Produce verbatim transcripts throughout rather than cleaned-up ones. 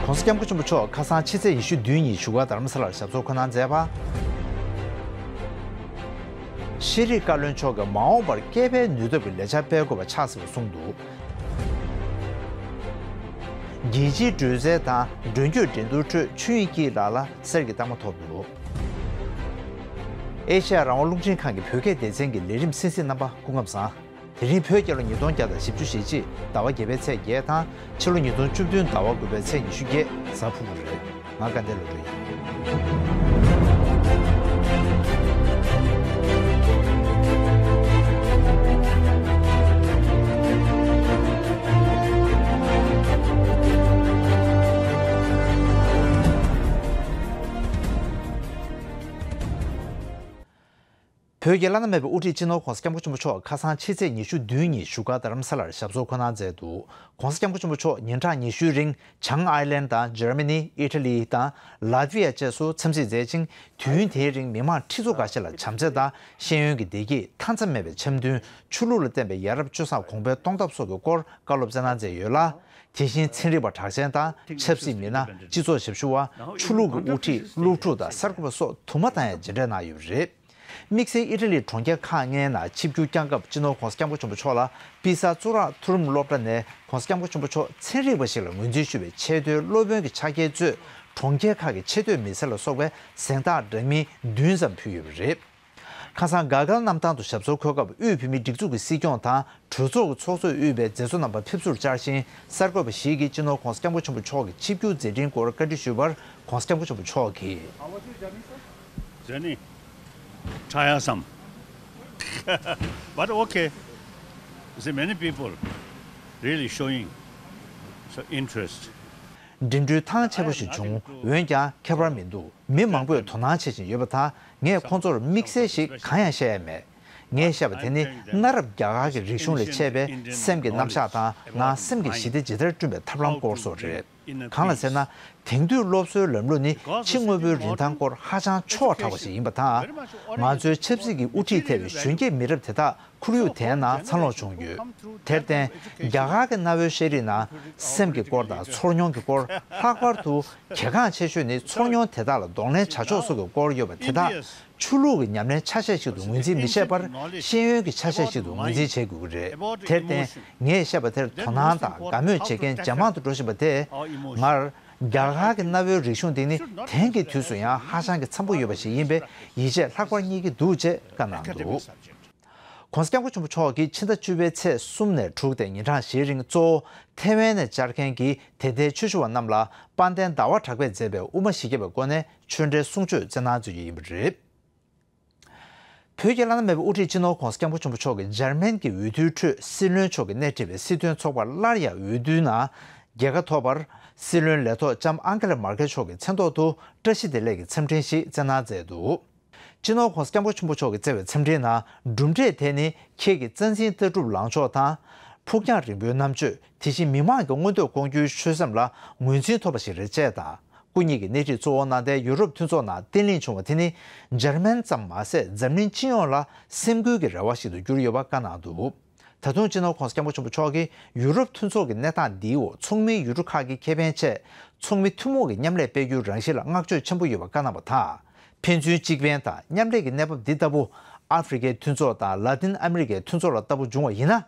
༸གོང་ས་༸སྐྱབས་མགོན་ཆེན་པོ་མཆོག་ཁ་སང་ཕྱི་ཚེས་ཉི་ཤུ་བདུན་ཉིན་བཞུགས་སྒར་རྡ་རམ་ས་ལར་ཞབས་སོར་འཁོད་གནང་མཛད་པ། ཤེས་རིག་བཀའ་བློན་མཆོག་གིས་མ་འོངས་པར་སྐྱེས་ཕན་ནུས་སྟོབས་ཀྱི་ལས་འཆར་སྤེལ་དགོས་པ་ཆགས་སྲིད་པ་གསུངས་འདུག་རྒྱལ་སྤྱིའི་སྒྲོལ་རྩལ་དང་མགྲོན་སྐྱོད་འགྲན་བསྡུར་ཁྲོད་ཆོས་དབྱིངས་སྐྱིད་ལགས་ལ་གསེར་གྱི་རྟགས་མ་ཐོབ་འདུག་ཨེ་ཤ་ཡ་རང་དབང་རླུང་འཕྲིན་ཁང་གི་བོད་སྐད་སྡེ་ཚན་གྱི་ལས་རིམ་གསན་གཟིགས་རྣམ་པ་སྐུ་ཁམས་བཟང་། དེ་རིང་བོད་རྒྱལ་ལོ་ཉིས་སྟོང་བརྒྱ་དང་བཞི་བཅུ་ཞེ་གཅིག་ཟླ་བ་བརྒྱད་པའི་ཚེས་བརྒྱད་དང་ཕྱི་ལོ་ཉིས་སྟོང་བཅུ་བདུན་ཟླ་བ་དགུ་པའི་ཚེས་ཉི་ཤུ་བརྒྱད་གཟའ་ཕུར་བུ་རེད། ང་དགའ་ལྡན་ལོ་སྒྲོན་ཡིན། བོད་ཀྱི་བླ་ན་མེད་པའི་དབུ་ཁྲིད་སྤྱི་ནོར་༸གོང་ས་༸སྐྱབས་མགོན་ཆེན་པོ་མཆོག་ཁ་སང་ཕྱི་ཚེས་ཉི་ཤུ་བདུན་ཉིན་བཞུགས་སྒར་རྡ་རམ་ས་ལར་ཞབས་སོར་འཁོད་གནང་མཛད་འདུག ༸གོང་ས་༸སྐྱབས་མགོན་ཆེན་པོ་མཆོག་ཉིན་གྲངས་ཉི་ཤུའི་རིང་བྱང་ཨའི་ལན་དང་འཇར་མ་ནི། ཨི་ཊ་ལི་དང་ལ་ཏི་ཝི་ཡ་བཅས་སུ་འཚམས་གཟིགས་མཛད་ཅིང་། དུས་ཡུན་དེའི་རིང་མི་མང་ཁྲི་ཚོ་འགའ་ཤས་ལ་བྱམས་བརྩེ་དང་ཤེས་ཡོན་གྱི་བདེ་སྐྱིད་མཐའ་མཚམས་མེད་པའི་འཆམ་མཐུན། ཆོས་ལུགས་ལ་བརྟེན་པའི་ཡ་རབས་སྤྱོད་བཟང་གོང་འཕེལ་གཏོང་ཐབས་སོགས་ཀྱི་སྐོར་བཀའ་སློབ་སྩལ་གནང་མཛད་ཡོད་ལ། དེ་བཞིན་ཚན་རིག་པ་གྲགས་ཅན་དང་ཆབ་སྲིད་མི་སྣ། སྤྱི་ཚོགས་ཞབས་ཞུ་བ། ཆོས་ལུགས་ཀྱི་དབུ་ཁྲིད། སློབ་ཕྲུག་དང་གསར་འགོད་པ་སོགས་དུ་མ་བཏང་ཡང་མཇལ་འཕྲད་གནང་ཡོད་པ་རེད། དམིགས་བསལ་ཨི་ཊ་ལིའི་གྲོང་ཁྱེར་ཁག་ལྔའི་ནང་ཆིབས་བསྒྱུར་བསྐྱངས་སྐབས་སྤྱི་ནོར་༸གོང་ས་༸སྐྱབས་མགོན་ཆེན་པོ་མཆོག་ལ་པི་ས་གཙུག་ལག་མཐོ་རིམ་སློབ་གྲྭ་ནས་༸གོང་ས་༸སྐྱབས་མགོན་ཆེན་པོ་མཆོག་ཚན་རིག་པ་ཞིག་ལ་ངོས་འཛིན་ཞུ་བའི་ཆེས་མཐོའི་སློབ་དཔོན་གྱི་ཕྱག་འཁྱེར་གཙོས་གྲོང་ཁྱེར་ཁག་གི་ཆེ་བསྟོད་མི་སེར་ལ་སོགས་པའི་གཟེངས་རྟགས་འདྲ་མིན་བདུན་ཙམ་ཕུལ་ཡོད་པ་རེད། ཁ་སང་དགའ་དགའ་གནམ་ཐང་དུ་ཞབས་སོར་འཁོད་སྐབས་དབུས་བོད་མིའི་སྒྲིག་འཛུགས་ཀྱི་སྲིད་སྐྱོང་དང་གྲོས་ཚོགས་ཀྱི་ཚོགས་གཙོས་དབུས་པའི་མཛད་གཙོ་རྣམ་པ་ཕེབས་བསུར་བཅར་ཞིང་གསར་འགོད་པ་ཞིག་གིས་སྤྱི་ནོར་༸གོང་ས་༸སྐྱབས་མགོན་ཆེན་པོ་མཆོག་གི་ཆིབས་བསྒྱུར་མཛད་འཕྲིན་སྐོར་བཀའ་འདྲི་ཞུས་པར་༸གོང་ས་༸སྐྱབས་མགོན་ཆེན་པོ་མཆོག་གིས། How was your journey, sir? Journey? Tiresome. But okay. You see, many people really showing so interest. འགྲིམ་འགྲུལ་ཐང་ཆད་པོ་ཞིག་བྱུང་། འོན་ཀྱང་ཁྱད་པར་མི་འདུག་མི་མང་པོས་དོ་སྣང་བྱེད་བཞིན་ཡོད་པ་དང་། ངས་ཁོང་ཚོར་དམིགས་བསལ་ཞིག་གང་ཡང་བཤད་ཡ་མེད། ངས་བཤད་པ་དེ་ནི་གནའ་རབས་རྒྱ་གར་གྱི་རིག་གཞུང་ལས་མཆེད་པའི་སེམས་ཀྱི་རྣམ་གཞག་དང་། ནང་སེམས་ཀྱི་ཞི་བདེ་ཇི་ལྟར་བསྐྲུན་པའི་ཐབས་ལམ་སྐོར་སོགས་རེད། གང་ལ་ཟེར་ན། དེང་དུས་སློབ་གསོའི་ལམ་ལུགས་ནི་ཕྱི་དངོས་པོའི་རིན་ཐང་སྐོར་ཧ་ཅང་ཆེ་བ་དྲགས་པ་ཞིག་ཡིན་པ་དང་། ང་ཚོའི་ཆབ་སྲིད་ཀྱི་དབུ་ཁྲིད་ཐེ་བའི་གཞོན་སྐྱེས་མི་རབས་དེ་དག་ཁོར་ཡུག་དེའི་ནང་འཚར་ལོངས་བྱུང་ཡོད། དེར་བརྟེན། རྒྱ་གར་གྱི་གནའ་བོའི་ཤེས་རིག་ནང་སེམས་ཀྱི་སྐོར་དང་ཚོར་མྱོང་གི་སྐོར་ལྷག་པར་དུ་གལ་འགངས་ཆེ་ཤོས་ནི་ཚོར་མྱོང་དེ་དག་ལ་གདོང་ལེན་བྱ་ཕྱོགས་སོགས་ཀྱི་སྐོར་ཡོད་པ་དེ་དག་ཆོས་ལུགས་ཀྱི་ཉམས་ལེན་ཆ་ཤས་ཤིག་ཏུ་ངོས་འཛིན་མི་བྱེད་པར་ཤེས་ཡོན་གྱི་ཆ་ཤས་ཤིག་ཏུ་ངོས་འཛིན་བྱེད་དགོས་ཀྱི་རེད། དེར་བརྟེན། ངས་བཤད་པ་དེར་དོ་སྣང་དང་དགའ་མོས་བྱེད་མཁན་ཇེ་མང་དུ་འགྲོ་བཞིན་པ་དེས་ངར། རྒྱ་གར་གྱི་གནའ་བོའི་རིག་གཞུང་འདི་ནི་དེང་གི་དུས་སུ་ཡང་ཧ་ཅང་གི་འཚམ་པོ་ཡོད་པ་ཞིག་ཡིན་པས་ཡིད་ཆེས་ལྷག་པར་རྙེད་ཀྱི་འདུག་ཅེས་བཀའ་གནང་འདུག ༸གོང་ས་༸སྐྱབས་མགོན་ཆེན་པོ་མཆོག་གིས་ཕྱི་ཟླ་བཅུ་པའི་ཚེས་གསུམ་ནས་དྲུག་སྟེ་ཉིན་གྲངས་བཞིའི་རིང་གཙོ་བོ་ཐེ་ཝན་ནས་བཅར་མཁན་གྱི་དད་ལྡན་ཆོས་ཞུ་བ་རྣམས་ལ་དཔལ་ལྡན་ཟླ་བ་གྲགས་པས་མཛད་པའི་དབུ་མ་ཞིག་བརྒྱབ་པའི་སྒོ་ནས་ཆོས་འབྲེལ་གསུང་ཆོས་སྩལ་གནང་མཛད་རྒྱུ་ཡིན་པ་རེད། བོད་ཀྱི་བླ་ན་མེད་པའི་དབུ་ཁྲིད་སྤྱི་ནོར་༸གོང་ས་༸སྐྱབས་མགོན་ཆེན་པོ་མཆོག་གིས་འཇར་མན་གྱི་འོས་བསྡུའི་ཁྲོད་སྲིད་བློན་མཆོག་གིས་སྣེ་ཁྲིད་པའི་སྲིད་དོན་ཚོགས་པར་སླར་ཡང་འོས་བསྡུའི་ནང་རྒྱལ་ཁ་ཐོབ་པར། སྲིད་བློན་ལས་ཐོག་ལྕམ་ཨང་ཀེ་ལ་མར་ཀེལ་མཆོག་གི་མཚན་ཐོག་ཏུ་བཀྲ་ཤིས་བདེ་ལེགས་ཀྱི་འཚམས་འཕྲིན་ཞིག་སྩལ་གནང་མཛད་འདུག་སྤྱི་ནོར་༸གོང་ས་༸སྐྱབས་མགོན་ཆེན་པོ་མཆོག་གིས་བསྩལ་བའི་འཚམས་འཕྲིན་ནང་གྲུབ་འབྲས་དེ་ནི་ཁྱེད་ཀྱི་རྩ་འཛིན་ལྟ་གྲུབ་ལངས་ཕྱོགས་དང་། ཕུགས་རྒྱང་རིང་པོའི་རྣམ་དཔྱོད། དེ་བཞིན་མི་མང་གི་མངོན་འདོད་སྐོང་རྒྱུའི་ཆོད་སེམས་ལ་ངོས་འཛིན་ཐོབ་པ་ཞིག་རེད་ཅེས་དང་། སྐུ་ཉིད་ཀྱི་སྣེ་ཁྲིད་གཙོ་བོ་གནང་སྟེ་ཡུ་རོབ་མཐུན་ཚོགས་ནང་བརྟན་ལྷིང་བྱུང་བ་དེ་ནི་འཇར་མན་ཙམ་མ་ཟད་འཛམ་གླིང་སྤྱི་ཡོངས་ལ་སེམས་འགུལ་གྱི་རེ་བ་ཞིག་ཏུ་གྱུར་ཡོད་པ་བཀའ་གནང་འདུག་ད་དུང་སྤྱི་ནོར་༸གོང་ས་༸སྐྱབས་མགོན་ཆེན་པོ་མཆོག་གིས་ཡུ་རོབ་མཐུན་ཚོགས་ཀྱི་གནས་སྟངས་འདིའི་འོག་ཚོགས་མིའི་ཡུལ་གྲུ་ཁག་གི་ཁེ་ཕན་ཆེད་ཚོགས་མི་ཐུན་མོང་གི་མཉམ་ལས་སྤེལ་རྒྱུའི་རང་བཞིན་ལ་བསྔགས་བརྗོད་ཆེན་པོ་ཡོད་པ་བཀའ་གནང་བ་དང་། ཕན་ཚུན་གཅིག་ཕན་དང་མཉམ་ལས་ཀྱི་གནས་བབ་འདི་ལྟ་བུ་ཨ་ཧྥེ་རི་ཁའི་མཐུན་ཚོགས་དང་ལ་ཏིན་ཨ་མི་རི་ཀའི་མཐུན་ཚོགས་ལ་ལྟ་བུ་འབྱུང་བ་ཡིན་ན།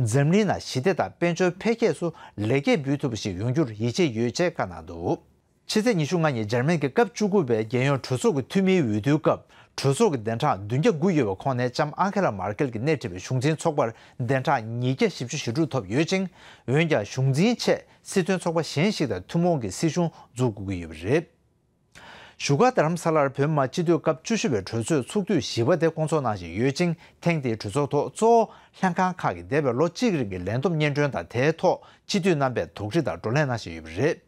འཛམ་གླིང་ནང་ཞི་བདེ་དང་དཔལ་འབྱོར་འཕེལ་རྒྱས་སུ་ལེགས་སྐྱེས་འབུལ་ཐུབ་པ་ཞིག་ཡོང་རྒྱུར་ཡིད་ཆེས་ཡོད་ཅེས་བཀའ་གནང་འདུག་ཕྱི་ཚེས་ཉི་ཤུ་ལྔ་ཉིན་འཇར་མན་གྱི་སྐབས་བཅུ་དགུ་པའི་རྒྱལ་ཡོངས་གྲོས་ཚོགས་ཀྱི་འཐུས་མིའི་འོས་བསྡུའི་སྐབས་གྲོས་ཚོགས་ཀྱི་བདུན་ཕྲག་བདུན་བརྒྱ་དགུ་ཡོད་པའི་ཁོངས་ནས་ལྕམ་ཨང་ཁེ་ལ་མར་ཀེལ་གྱིས་སྣེ་ཁྲིད་པའི་གཞུང་འཛིན་ཚོགས་པར་བདུན་ཕྲག་ཉིས་བརྒྱ་བཞི་བཅུ་ཞེ་དྲུག་ཐོབ་ཡོད་ཅིང་། འོན་ཀྱང་གཞུང་འཛིན་ཆེད་སྲིད་དོན་ཚོགས་པ་གཞན་ཞིག་དང་ཐུན་མོང་གི་སྲིད་གཞུང་འཛུགས་དགོས་ཀྱི་ཡོད་པ་རེད། བཞུགས་སྒར་རྡ་རམ་ས་ལར་བོད་མི་མང་སྤྱི་འཐུས་སྐབས་བཅུ་བཞི་པའི་གྲོས་ཚོགས་ཚུགས་དུས་བཞི་པ་དེ་སྐོང་ཚོགས་གནང་བཞིན་ཡོད་ཅིང་། ཐེངས་འདིའི་གྲོས་ཚོགས་ཐོག་གཙོ་བོ་ལྷན་ཁང་ཁག་གིས་འདས་པའི་ལོ་གཅིག་རིང་གི་ལས་བསྡོམས་སྙན་སྒྲོན་དང་། དེའི་ཐོག་སྤྱི་འཐུས་རྣམ་པས་དོགས་འདྲི་དང་བགྲོ་གླེང་གནང་བཞིན་ཡོད་པ་རེད།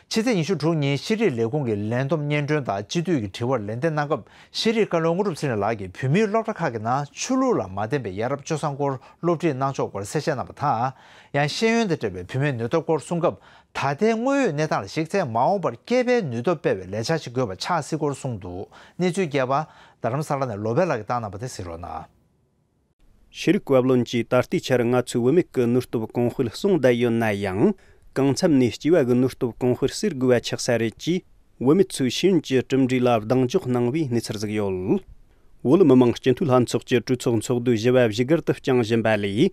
ཕྱི་ཚེས་ཉི་ཤུ་དྲུག་ཉིན་ཤེས་རིག་ལས་ཁུངས་ཀྱི་ལས་བསྡོམས་སྙན་སྒྲོན་དང་སྤྱི་འཐུས་ཀྱི་དྲི་བར་ལན་འདེབས་གནང་སྐབས། ཤེས་རིག་བཀའ་བློན་དངོས་གྲུབ་ཚེ་རིང་ལགས་ཀྱིས་བོད་མིའི་སློབ་གྲྭ་ཁག་གི་ནང་ཆོས་ལུགས་ལ་མ་བརྟེན་པའི་ཡ་རབས་སྤྱོད་བཟང་སྐོར་སློབ་ཁྲིད་གནང་ཕྱོགས་སྐོར་གསལ་བཤད་གནང་བ་དང་། ཡང་ཤེས་ཡོན་དང་འབྲེལ་བའི་བུད་མེད་ནུས་སྟོབས་སྐོར་གསུང་སྐབས། ད་ལྟའི་དངོས་ཡོད་གནས་སྟངས་ལ་གཞིགས་ཚེ། མ་འོངས་པར་སྐྱེས་ཕན་ནུས་སྟོབས་སྤེལ་བའི་ལས་འཆར་ཞིག་དགོས་པ་ཆགས་སྲིད་སྐོར་གསུངས་འདུག་གནས་ཚུལ་རྒྱས་པ། རྡ་རམ་ས་ལ་ནས་བློ་བྷེ་ལགས་ཀྱིས་བཏང་གནང་བ་དེ་གཟིགས་རོགས་གནང་། ཤེས་རིག་བཀའ་བློན་གྱིས་ད་ལྟའི་ཆར་ང་ཚོའི་བུད་མེད་ཀྱི་ནུས་སྟོབས་གོང་སྤེལ་གསུངས་བསྡད་ཡོད་ན་ཡང་། གང་འཚམ་ནས་སྐྱེས་པ་གི་ནུས་སྟོབས་གོང་སྤེལ་སེལ་དགོས་པ་ཆགས་ས་རེད་ཅེས། བུད་མེད་ཚོས་ཤེས་ཡོན་གྱི་གྲུབ་འབྲས་ལ་གདེང་འཇོག་གནང་བའི་གནས་ཚུལ་ཟིག་ཡོད། བོད་མི་མང་སྤྱི་འཐུས་ལྷན་ཚོགས་ཀྱི་གྲོས་ཚོགས་ཚོགས་དུས་བཞི་པ་བཞུགས་སྒར་དུ་བསྐྱངས་བཞིན་པ་ལས།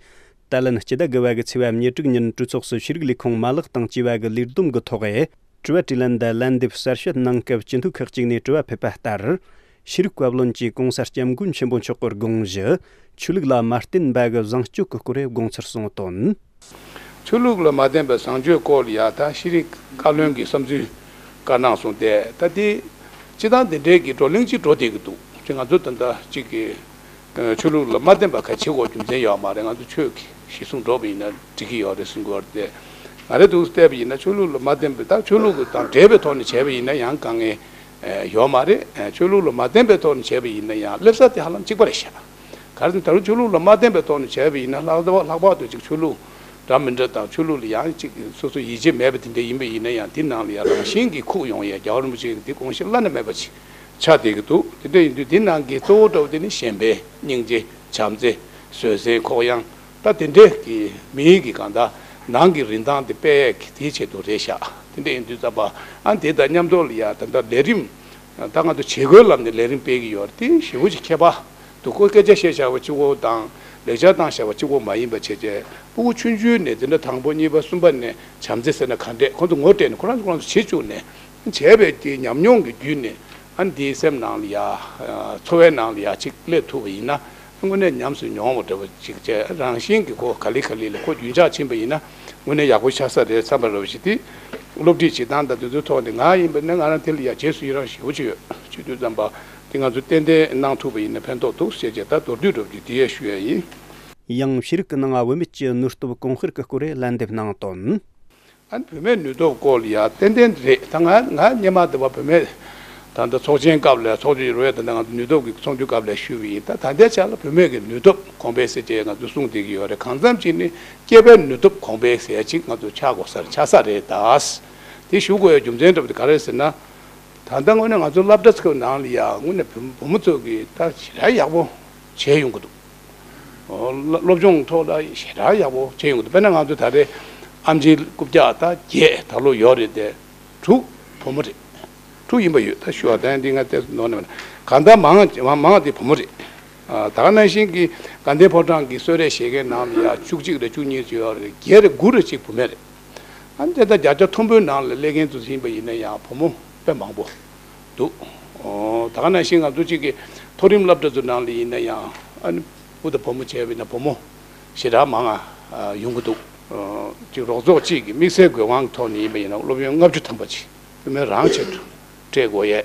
ད་ལན་སྤྱི་ཟླ་དགུ་པ་གི་ཚེས་པ་ཉེར་དྲུག་ཉིན་གྲོས་ཚོགས་སུ་ཤེས་རིག་ལས་ཁུངས་མ་ལག་དང་བཅས་པ་གི་ལས་བསྡོམས་ཀྱི་ཐོག་དྲི་བ་དྲིས་ལན་དང་ལན་འདེབས་གསར་བཤད་གནང་སྐབས་སྤྱི་འཐུས་ཁག་ཅིག་ནས་དྲི་བ་ཕེབས་པ་ལྟར། ཤེས་རིག་བཀའ་བློན་གྱིས་གོང་ས་སྐྱབས་མགོན་ཆེན་པོ་མཆོག་གི་དགོངས་གཞི་ཆོས་ལུགས་ལ་མ་བརྟེན་པ་གི་བཟང་སྤྱོད་ཀྱི་སྐོར་དགོངས་ཚུལ་གསུངས་དོན། ཆོས་ལུགས་ལ་མ་བརྟེན་པའི་བཟང་སྤྱོད་སྐོར་ལ་ཡ་ད་ཤེས་རིག་བཀའ་བློན་གྱི་བསམ་ཚུལ་བཀའ་གནང་སོང་སྟེ། ད་དེ་སྤྱི་བཏང་དེ་འདྲའི་གི་བགྲོ་གླེང་ཅིག་འགྲོ་བསྡད་ཀྱི་འདུག་ཅེས་ང་ཚོ་ད་ལྟ་གཅིག་གི་ཆོས་ལུགས་ལ་མ་བརྟེན་པ་ག་བྱེད་དགོས་རྒྱུ་མཚན་ཡོད་མ་རེད། ང་ཚོ་ཆོས་ཀྱི་གཞི་བཟུང་འགྲོ་བ་ཡིན་ན་འགྲིག་གི་ཡོད་རེད་གསུང་གི་ཡོད་རེད་དེ། ང་རེ་འདུག་བལྟས་པ་ཡིན་ན་ཆོས་ལུགས་ལ་མ་བརྟེན་པའི་ད་ཆོས་ལུགས་དང་འབྲེལ་བའི་ཐོག་ནས་བྱས་པ་ཡིན་ན་ཡང་དཀའ་ངལ་ཡོད་མ་རེད། ཆོས་ལུགས་ལ་མ་བརྟེན་པའི་ཐོག་ནས་བྱས་པ་ཡིན་ན་ཡང་སླེབས་ས་དེ་ཧ་ལམ་གཅིག་པ་རེད་ཤག་ག་རེ་ཟེར་ན་ད་རུང་ཆོས་ལུགས་ལ་མ་བརྟེན་པའི་ཐོག་ནས་བྱས་པ་ཡིན་ན་ལྷག་ལྷག་པར་དུ་ཅིག་ཆོས་ལུགས་འདྲ་མི་འདྲ་དང་ཆོས་ལུགས་ལ་ཡང་ཅིག་སོ་སོ་ཡིད་ཆེས་མེད་པ་དེ་འདྲ་ཡིན་པ་ཡིན་ན་ཡང་དེ་ནང་ལ་ཡང་རང་བཞིན་གྱིས་ཁུག་ཡོང་ཡས་རྒྱལ་བ་རིན་པོ་ཆེ་གི་དེ་དགོངས་གཞི་བླ་ན་མེད་པ་ཅིག་ཆགས་བསྡད་ཀྱི་འདུག་དེ་འདྲ་ཡིན་དུས་དེ་ནང་གི་གཙོ་བོ་འདྲ་བོ་དེ་ནི་གཞན་ཕན་སྙིང་རྗེ་བྱམས་བརྩེ་བཟོད་བསྲན་ཁོག་ཡངས་ད་དེ་འདྲའི་གི་མིའི་གི་གང་ལྟར་ནང་གི་རིན་ཐང་དེ་སྤེལ་ཡས་ཀྱི་དེའི་ཆེད་དུ་རེད་ཤག་དེ་འདྲ་ཡིན་དུས་ཙམ་པ་ཨ་དེ་དང་མཉམ་དུ་ལ་ཡང་ད་ལྟ་ལས་རིམ་ད་ང་ཚོ་བྱེད་སྒོའི་ལམ་ནས་ལས་རིམ་སྤེལ་གྱི་ཡོད་རེད། དེ་ཞེ་པོ་ཅིག་ཁྱད་པར་འདུག་ཁོ་སྐད་ཆ་བཤད་བྱ་བ་གཅིག་པོ་དང་ལེགས་སྦྱར་བཏང་བྱ་བ་གཅིག་པོ་མ་ཡིན་པ་བྱས་རྗེས་ཕྲུ་གུ་ཆུང་ཆུང་ནས་འཛིན་གྲྭ་དང་པོ་གཉིས་པ་གསུམ་པ་ནས་བྱམས་བརྩེ་ཟེར་ན་ག་འདྲས་ཁོང་ཚོ་ངོ་སྤྲད་ནས་ཁོ་རང་ཚོ་ཁོ་རང་ཚོ་བྱེད་བཅུག་ནས། བྱས་པའི་གི་ཉམས་མྱོང་གི་བརྒྱུད་ནས་ཨ་ནི་འདིའི་སེམས་ནང་ལ་ཡ་འཚོ་བའི་ནང་ལ་ཡ་གཅིག་སླེབས་ཐུབ་པ་ཡིན་ན་དངོས་གནས་ཉམས་སུ་མྱོང་བ་འདྲ་བ་ཅིག་བྱས་རང་བཞིན་གྱི་ཁོ་ག་ལེ་ག་ལེ་ལ་ཁོ་རྒྱུན་ཆགས་ཕྱིན་པ་ཡིན་ན་དངོས་གནས་ཡག་པོ་ཆགས་ས་རེད་བསམ་པ་འདྲ་བ་ཞིག་དེ་སློབ་ཁྲིད་བྱེད་སྟངས་དང་དེ་ཚོའི་ཐོག་ནས་ང་ཡིན་པ་ན་ང་རང་དེ་ལ་ཡ་རྗེས་སུ་ཡི་རང་ཞེ་པོ་ཅིག་ཡོད་བྱེད་དུས་ཙམ་པ་དེ་ང་ཚོ་ཏན་ཏན་གནང་ཐུབ་པ་ཡིན་ན་ཕན་ཐོགས་འདུག་ཟེར་བྱས་ད་མདོར་བསྡུས་འདྲ་བ་ཅིག་དེ་ཡས་ཞུ་ཡ་ཡིན། ཡང་ཤེས་རིག་གི་ནང་བུད་མེད་ཀྱི་ནུས་སྟོབས་གོང་སྤེལ་གྱི་སྐོར་ལ་ལན་འདེབས་གནང་དོན། ཨ་ནི་བུད་མེད་ནུས་སྟོབས་སྐོར་ལ་ཡ་ཏན་ཏན་རེད། ད་ང་ང་སྔོན་མ་དེ་བ་བུད་མེད་ད་ལྟ་ཚོགས་ཆེན་སྐབས་ལ་ཚོགས་ཆེན་རུ་བས་ད་ལྟ་ང་ཚོ་ནུས་སྟོབས་ཀྱི་ཚོགས་འདུ་སྐབས་ལ་ཞུས་པ་ཡིན། ད་ད་ལྟའི་ཆ་ལ་བུད་མེད་ཀྱི་ནུས་སྟོབས་གོང་འཕེལ་ཟེར་བྱས་ང་ཚོ་གསུངས་བསྡད་ཀྱི་ཡོད་རེད། གང་འཚམ་ཅིག་ནི་སྐྱེས་པའི་ནུས་སྟོབས་གོང་འཕེལ་ཟེར་ཡ་ཅིག་ང་ཚོ་ཆགས་དགོས་ས་རེད་ཆགས་ས་རེད། ད་དེ་ཞུ་དགོས་ཡ་རྒྱུ་མཚན་འདྲ་པོ་དེ་ག་རེ་ཟེར་ན། ད་ལྟ་དངོས་གནས་ང་ཚོ་སློབ་གྲྭ་ཚོའི་ནང་ལ་ཡ་དངོས་གནས་བུ་བུ་མོ་ཚོ་གིས་ད་ཞེ་དྲག་ཡག་པོ་བྱས་ཡོང་གི་འདུག་ཨོ་སློབ་སློབ་སྦྱོང་ཐོག་ལ་ཞེ་དྲག་ཡག་པོ་བྱས་ཡོང་གི་འདུག་དཔེར་ན་ང་ཚོ་ད་རེས་ཨེམ་ཆི་རྐུབ་བཀྱག་ད་བརྒྱད་ད་ལོ་ཡོད་རེད་དེ། དྲུག་བུ་མོ་རེད། དྲུག་ཡིན་པ་ཡོད། ད་ཞུ་བ་ད་འདི་ང་ཏོག་ཙམ་ནོར་ནས་མ་རེད། གང་ལྟར་མང་མང་མང་དེ་བུ་མོ་རེད། ཨ་ད་ག་ནང་བཞིན་གྱི་དགའ་ལྡན་ཕོ་བྲང་གི་གསོལ་རས་བཞེས་མཁན་ནང་ལ་ཡ་བཅུ་གཅིག་རེད་བཅུ་གཉིས་ཅིག་ཡོད་རེད། བརྒྱད་རེད་དགུ་རེད་ཅིག་བུད་མེད་རེད། ཨ་ནི་དེ་ལྟར་བརྒྱ་ཆ་མཐོན་པོའི་ནང་ལ་སླེབས་མཁན་ཚོ་ཡིན་པ་ཡིན་ན་ཡང་བུ་མོ་དཔེ་མང་པོ་འདུག་ཨོ་ད་ག་ནང་བཞིན་ང་ཚོ་གཅིག་གི་མཐོ་རིམ་སློབ་གྲྭ་ཚོ་ནང་ལ་ཡིན་ན་ཡང་ཨ་ནི་སྤུ་ན་བུ་མོ་བྱས་པ་ཡིན་ན་བུ་མོ་ཞེ་དྲག་མང་ང་ཡོང་གི་འདུག་ཨོ་གཅིག་རོགས་ཚོགས་གཅིག་གི་དམིགས་བསལ་དགོས་དབང་གི་ཐོག་ནས་ཡིན་པ་ཡིན་ན་སློབ་ཡོན་ལྔ་བཅུ་ཐམ་པ་ཅིག་བུད་མེད་རང་ཆེད་དུ་སྤྲད་དགོས་ཡས།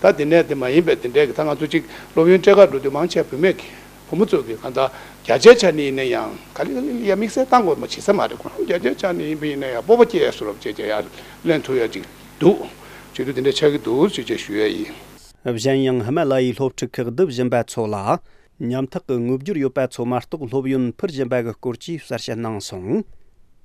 ད་དེ་ནས་དེ་མ་ཡིན་པའི་དེ་འདྲའི་གི་ད་ང་ཚོ་གཅིག་སློབ་ཡོན་སྤྲད་ག་འགྲོ་དུས་མང་ཆེ་བུད་མེད་ཀྱི་བུ་མོ་ཚོ་གི་གང་ལྟར་བརྒྱ་ཆའི་ཆ་ནས་ཡིན་ན་ཡང་ག་ལེ་ག་ལེ་ཡ་དམིགས་བསལ་བཏང་དགོས་མ་བྱེད་ས་མ་རེད། ཁོ་རང་བརྒྱ་ཆའི་ཆ་ནས་ཡིན་པ་ཡིན་ན་ཡང་སྤོབས་པ་སྐྱེ་ཡས་བཟོ་འདྲ་བྱས་བྱས་ཡར་ལེན་ཐུབ་ཡ་ཅིག་འདུག་བྱེད་དུས་དེ་འདྲ་ཆགས་ཀྱི་འདུག་ཅེས་བྱས་ཞུ་ཡ་ཡིན། གཞན་ཡང་ཧི་མ་ལ་ཡའི་སློབ་ཕྲུག་ཁག་བསྡུ་བཞིན་པ་ཚོ་ལ། ཉམ་ཐག་གི་དངོས་འབྱོར་ཡོད་པ་ཚོ་མ་གཏོགས་སློབ་ཡོན་ཕུལ་བཞིན་པ་གི་སྐོར་གྱི་གསལ་བཤད་གནང་སོང་།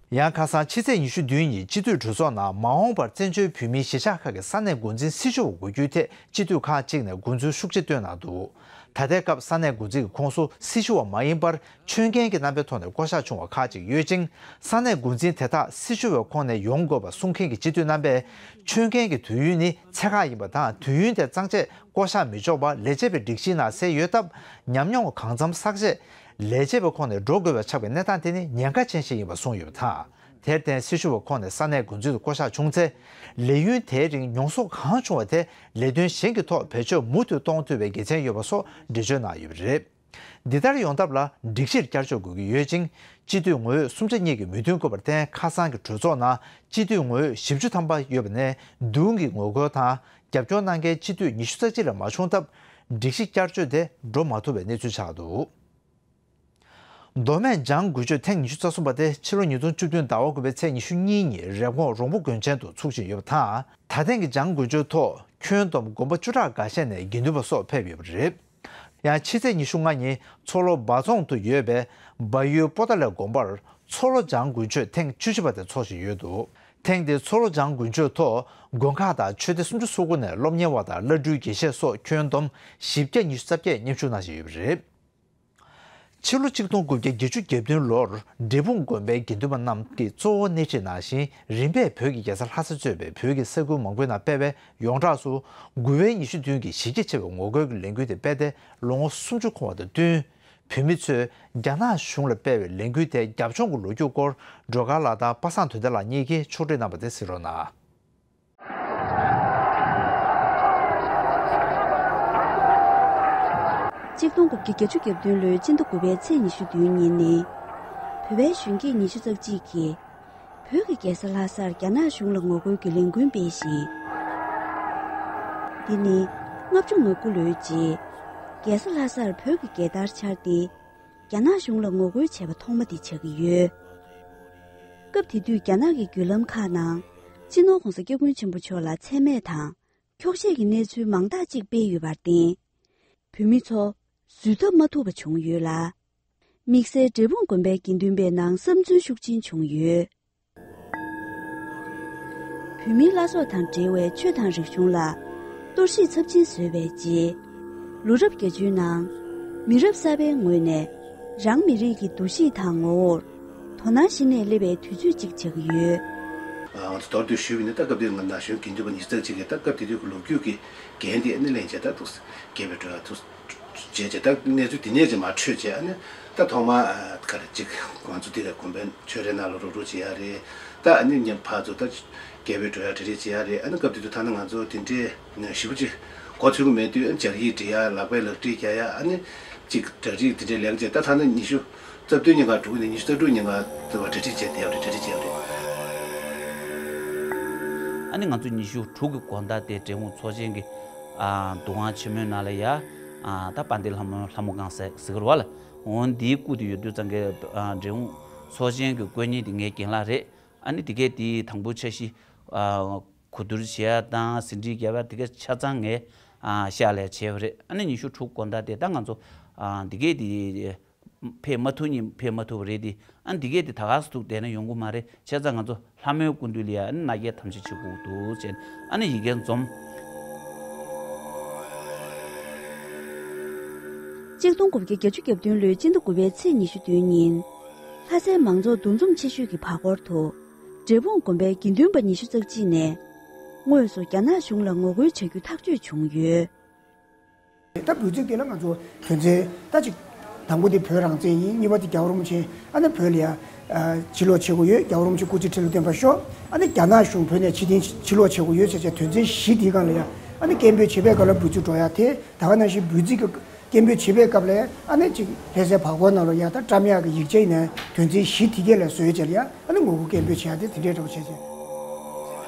ཡང་ཁ་སང་ཕྱི་ཚེས་ཉི་ཤུ་བདུན་ཉིན་སྤྱི་འཐུས་གྲོས་ཚོགས་ནང་མ་འོངས་པར་བཙན་བྱོལ་བོད་མིའི་གཞིས་ཆགས་ཁག་གི་ས་གནས་འགོ་འཛིན་སྲི་ཞུ་བ་དགོས་རྒྱུའི་ཐད་སྤྱི་འཐུས་ཁག་ཅིག་ནས་དགོངས་ཚུལ་ཤུགས་ཆེ་བཏོན་གནང་འདུག་ད་ལྟའི་སྐབས་ས་གནས་འགོ་འཛིན་གྱི་ཁོངས་སུ་སྲི་ཞུ་བ་མ་ཡིན་པར་ཆོད་མཁན་གྱི་རྣམ་པའི་ཐོག་ནས་བསྐོ་གཞག་བྱུང་བ་ཁག་ཅིག་ཡོད་ཅིང་། ས་གནས་འགོ་འཛིན་དེ་དག་སྲི་ཞུ་བའི་ཁོངས་ནས་ཡོང་དགོས་པ་གསུང་མཁན་གྱི་སྤྱི་འཐུས་རྣམ་པས་ཆོད་མཁན་གྱི་དུས་ཡུན་ནི་ཚད་བཀག་ཡིན་པ་དང་དུས་ཡུན་དེ་གཙང་བཅད་བསྐོ་གཞག་མི་ཆོག་པ་ལས་བྱེད་པའི་སྒྲིག་གཞིའི་ནང་གསལ་ཡོད་སྟབས། ཉམས་མྱོང་གང་འཚམ་བསགས་རྗེས་ལས་བྱེད་པའི་ཁོངས་ནས་འགྲོ་དགོས་པ་ཆགས་པའི་གནས་སྟངས་དེ་ནི་ཉེན་ཁ་ཅན་ཞིག་ཡིན་པ་གསུངས་ཡོད་པ་དང་། དེར་བརྟེན་སྲི་ཞུ་བའི་ཁོངས་ནས་ས་གནས་འགོ་འཛིན་དུ་བསྐོ་གཞག་བྱུང་ཚེ། ལས་ཡུན་དེའི་རིང་མྱོང་ཚོར་གང་བྱུང་བ་དེ་ལས་དོན་གཞན་གྱི་ཐོག་བེད་སྤྱོད་མུ་མཐུད་གཏོང་ཐུབ་པའི་དགེ་མཚན་ཡོད་པ་སོགས་འགྲེལ་བརྗོད་གནང་ཡོད་པ་རེད། འདི་ལྟར་ཡོང་ཐབས་ལ་སྒྲིག་གཞིར་བསྐྱར་བཅོས་དགོས་ཀྱི་ཡོད་ཅིང་། སྤྱི་འཐུས་ངོས་སུམ་ཆ་གཉིས་ཀྱི་མོས་མཐུན་བཀོད་པར་བརྟེན། ཁ་སང་གི་གྲོས་ཚོགས་ནང་སྤྱི་འཐུས་ངོས་བཞི་བཅུ་ཐམ་པ་ཡོད་པ་ནས་བདུན་གྱིས་ངོ་རྒོལ་དང་། རྒྱབ་སྐྱོར་གནང་མཁན་སྤྱི་འཐུས་ཉི་ཤུ་རྩ་གཅིག་ལས་མ་བྱུང་སྟབས། སྒྲིག་གཞི་བསྐྱར་བཅོས་དེ་འགྲོ་མ་ཐུབ་པའི་གནས་ཚུལ་ཆགས་འདུག་མདོ་སྨད་འཇང་དགུན་ཆོས་ཐེངས་ཉི་ཤུ་རྩ་གསུམ་པ་དེ་ཕྱི་ལོ་ཉིས་སྟོང་བཅུ་བདུན་ཟླ་བ་དགུ་པའི་ཚེས་ཉི་ཤུ་གཉིས་ཉིན་རེབ་གོང་རོང་པོ་དགོན་ཆེན་དུ་ཚུགས་བཞིན་ཡོད་པ་དང་། ད་ཐེངས་ཀྱི་འཇང་དགུན་ཆོས་ཐོག་ཁྱོན་བསྡོམས་དགོན་པ་བཅུ་ཕྲག་འགའ་ཤས་ནས་དགེ་འདུན་པ་སོགས་ཕེབས་ཡོད་པ་རེད། ཡང་ཕྱི་ཚེས་ཉི་ཤུ་ལྔ་ཉིན་མཚོ་ལྷོ་སྦ་རྫོང་དུ་ཡོད་པའི་སྦ་ཡུལ་པོ་ཏཱ་ལའི་དགོན་པར་མཚོ་ལྷོ་འཇང་དགུན་ཆོས་ཐེངས་བཅུ་བཞི་པ་དེ་འཚོགས་བཞིན་ཡོད་འདུག་ཐེངས་འདིའི་མཚོ་ལྷོ་འཇང་དགུན་ཆོས་ཐོག་དགོན་ཁག་དང་ཆོས་སྡེ་སུམ་ཅུ་སོ་དགུ་ནས་སློབ་གཉེར་བ་དང་བླ་སྤྲུལ་དགེ་བཤེས་སོགས་ཁྱོན་བསྡོམས་བཞི་བརྒྱ་ཉི་ཤུ་རྩ་བརྒྱད་མཉམ་ཞུགས་གནང་བཞིན་ཡོད་པ་རེད། ཕྱི་ལོ་ཆིག་སྟོང་དགུ་བརྒྱ་བརྒྱད་ཅུ་གྱ་བདུན་ལོར་འབྲས་སྤུངས་དགོན་པའི་དགེ་འདུན་པ་རྣམས་ཀྱི་གཙོ་བོ་སྣེ་ཁྲིད་ནང་བཞིན་རིམ་པས་བོད་ཀྱི་རྒྱལ་ས་ལྷ་ས་གཙོས་པའི་བོད་ཀྱི་ས་ཁུལ་མང་པོའི་ནང་སྤེལ་བའི་ཡོངས་གྲགས་སུ་དགུ་བའི་ཉི་ཤུ་བདུན་གྱི་གཞི་རྒྱ་ཆེ་བའི་ངོ་རྒོལ་གྱི་ལས་འགུལ་དེ་སྤེལ་ཏེ་ལོ་ངོ་སུམ་ཅུ་འཁོར་བ་དང་བསྟུན། བོད་མི་ཚོས་རྒྱ་ནག་གཞུང་ལ་སྤེལ་བའི་ལས་འགུལ་དེ་རྒྱབ་ལྗོངས་ཀྱི་ལོ་རྒྱུས་སྐོར་སྒྲོལ་དཀར་ལགས་དང་པ་སངས་དོན་ལྡན་ལགས་གཉིས་ཀྱིས་ཕྱོགས་བསྒྲིགས་གནང་བ་དེ་གཟིགས་རོགས་གནང་། ཆིག་སྟོང་དགུ་བརྒྱ་བརྒྱད་ཅུ་གྱ་བདུན་ལོའི་སྤྱི་ཟླ་དགུ་པའི་ཚེས་ཉི་ཤུ་བདུན་ཉིན་ནི། བོད་པའི་གཞོན་སྐྱེས་ཉི་ཤུ་རྩ་གཅིག་གིས་བོད་ཀྱི་རྒྱལ་ས་ལྷ་སར་རྒྱ་ནག་གཞུང་ལ་ངོ་རྒོལ་གྱི་ལས་འགུལ་སྤེལ་ཞིང་། འདི་ནི་ལྔ་བཅུ་ང་དགུ་ལོའི་རྗེས་རྒྱལ་ས་ལྷ་སར་བོད་ཀྱི་རྒྱལ་དར་འཕྱར་ཏེ། རྒྱ་ནག་གཞུང་ལ་ངོ་རྒོལ་བྱས་པ་ཐོག་མ་དེ་ཆགས་ཀྱི་ཡོད། སྐབས་དེ་དུས་རྒྱ་ནག་གི་བརྒྱུད་ལམ་ཁག་ནང་སྤྱི་ནོར་༧གོང་ས་༧སྐྱབས་མགོན་ཆེན་པོ་མཆོག་ལ་མཚན་སྨད་དང་འཁྱོག་བཤད་ཀྱི་གནས་ཚུལ་མང་དག་ཅིག་སྤེལ་ཡོད་པར་བརྟེན། བོད་མི་ཚོ་བཟོད་ཐབས་མ་ཐུབ་པ་བྱུང་ཡོད་ལ། དམིགས་བསལ་འབྲས་སྤུངས་དགོན་པའི་དགེ་འདུན་པའི་ནང་བསམ་ཚུལ་ཤུགས་ཆེན་བྱུང་ཡོད། བོད་མིའི་བླ་སྲོག་དང་འབྲེལ་བའི་ཆོས་དང་རིག་གཞུང་ལ་གཏོར་བཤིག་ཚབས་ཆེན་བཟོས་པའི་རྗེས། ལོ་རབས་བརྒྱད་ཅུའི་ནང་མི་རབས་གསར་པའི་ངོས་ནས་རང་མི་རིགས་ཀྱི་འདུ་ཤེས་དང་ངོ་བོར་དོ་སྣང་གཞི་ནས་སླེབས་པའི་དུས་ཚོད་ཅིག་ཆགས་ཀྱི་ཡོད། ང་ཚོ་མདོར་བསྡུས་ཞུས་པ་ཡིན་ན། ད་སྐབས་དེའི་ན་གཞོན་དགེ་འདུན་པ་ཉི་ཤུ་རྩ་གཅིག་གིས་ད་སྐབས་དེ་དུས་ཀྱི་ལོ་རྒྱུས་ཀྱི་འགན་དེ་ཨ་ནི་ལེན་བྱས། ད་འདུག་སེ་རྒྱལ་བའི་སྒྲོལ་དཀར་འདུག་སེ་བྱས་བྱས། ད་གནས་ཚུལ་འདི་ནས་ཅིག་མར་འཕྲོས་བྱས། ཨ་ནི་ད་ཐོག་མར་ག་རེ་ཅིག་ང་ཚོ་འདི་ག་དགོན་པའི་ཆོས་རའི་ནང་ལ་རུག་རུག་བྱེད་ཡ་རེད། ད་ཨ་ནི་ཉེ་ཕར་ཚུར་ད་རྒྱལ་བའི་སྒྲོལ་དཀར་གྲ་སྒྲིག་བྱེད་ཡ་རེད། ཨ་ནི་སྐབས་དེ་དུས་ཐ་ན་ང་ཚོ་དེ་འདྲའི་ཞེ་པོ་ཅིག་མགོ་ཚོད་ཀྱི་མེད་དུས། ཨ་ནི་སྦྱར་ཡིག་འབྲི་ཡ། ལག་པས་ལག་བྲིས་རྒྱག་ཡ། ཨ་ནི་ཅིག་གྲ་སྒྲིག་དེ་འདྲའི་ལེགས་བྱས། ད་ཐ་ན་ཉི་ཤུ་རྩ་བདུན་ཉིན་གང་དྲུག་ནས་ཉི་ཤུ་རྩ་དྲུག་ཉིན་གང་དུ་བ་གྲ་སྒྲིག་བྱས་བསྡད་ཡོད་རེད། གྲ་སྒྲིག་བྱས་ཡོད་རེད། ཨ་ནི་ང་ཚོ་ཉི་ཤུ་དྲུག་གི་དགོང་དག་དེ་འབྲས་སྤུངས་ཚོགས་ཆེན་གྱི་ཨ་འདུ་ཁང་ཆེན་མོའི་ནང་ལ་ཡ། ཨ་ད་དཔལ་ལྡན་ལྷ་མོ་ལྷ་མོ་སྒང་ཟེར་ཟེར་གི་རེད་བ་ལ། འོ་འདིའི་སྐུ་དེ་ཡོད་དུས་ཙང་གི་ཨ་འབྲས་སྤུངས་ཚོགས་ཆེན་གྱི་དཀོན་གཉེར་དེ་ངའི་རྒན་ལགས་རེད། ཨ་ནི་དེ་གས་དེ་དང་པོ་འཆར་གཞི་ཨ་གོ་བསྡུར་བྱེད་ཡ་དང་ཟིན་བྲིས་རྒྱབ་ཡ་དེ་གས་ཆ་ཚང་ངས་ཨ་ཤག་ལས་བྱས་པ་རེད། ཨ་ནི་ཉི་ཤུ་དྲུག་དགོང་དག་དེ་ད་ང་ཚོ་ཨ་དེ་གས་དེ་ཕེབས་མ་ཐུབ་ཉིན་ཕེབས་མ་ཐུབ་པ་རེད་དེ། ཨ་ནི་དེ་གས་དེ་ད་ག་སེ་ཐུག་བསྡད་ན་ཡོང་གི་མ་རེད། བྱས་ཙང་ང་ཚོ་ལྷ་མོའི་སྐུ་མདུན་ལ་ཡ་ཨ་ནི་མནའ་སྐྱེལ་དམ་བཅའ་བྱེད་དགོས་འདུག་ཟེར། ཨ་ནི་ཡི་གེ་འཛོམས། ཆིག་སྟོང་དགུ་བརྒྱ་བརྒྱད་ཅུ་གྱ་བདུན་ལོའི་སྤྱི་ཟླ་དགུ་པའི་ཚེས་ཉི་ཤུ་བདུན་ཉིན། ལྷ་སའི་མང་ཚོགས་འདུ་འཛོམས་ཆེ་ཤོས་ཀྱི་བར་སྐོར་དུ། འབྲས་སྤུངས་དགོན་པའི་དགེ་འདུན་པ་ཉི་ཤུ་རྩ་གཅིག་ནས་དངོས་སུ་རྒྱ་ནག་གཞུང་ལ་ངོ་རྒོལ་བྱ་རྒྱུ་ཐག་གཅོད་བྱུང་ཡོད། ད་འབོད་ཚིག་དེ་ལ་ང་ཚོ་དོན་ཚན་ད་ཅིག་དང་པོ་དེ་བོད་རང་བཙན་ཡིན། གཉིས་པ་དེ་རྒྱལ་བ་རིན་པོ་ཆེ་ཨ་ནི་བོད་ལ་ཡ་ཨ་ཕྱིར་ལོག་བྱེད་དགོས་ཡོད། རྒྱལ་བ་རིན་པོ་ཆེ་སྐུ་ཚེ་ཁྲི་ལོ་བརྟན་པར་ཤོག། ཨ་ནི་རྒྱ་ནག་གཞུང་བོད་ནས་ཕྱིར་འཐེན་ཕྱིར་ལོག་བྱེད་དགོས་ཡོད་ཟེར་བྱས་དོན་ཚན་བཞི་དེའི་སྒང་ལ་ཡ་ཨ་ནི་སྐད་འབོད་བྱེད་པའི་སྐབས་ལ་འབོད་ཚིག་འགྲོ་ཡ་དེ། ད་ག་ནང་བཞིན་འབོད་ཚིག་གི་སྐད་འབོད་བྱེད་པའི་སྐབས་ལ་ཨ་ནི་ཅིག་ལྷ་སའི་བར་སྐོར་ནང་ལ་ཡ་ད་བཀྲམ་ཡག་གི་ཡིག་ཆ་ཡིན་ནའི་དོན་ཚན་བཞི་དེ་གས་ལ་བཟོས་བྱས་ལ་ཡ་ཨ་ནི་ངོ་རྒོལ་སྐད་འབོད་བྱེད་ཡ་དེ་དེ་འདྲའི་འདྲ་པོ་བྱས་བྱས།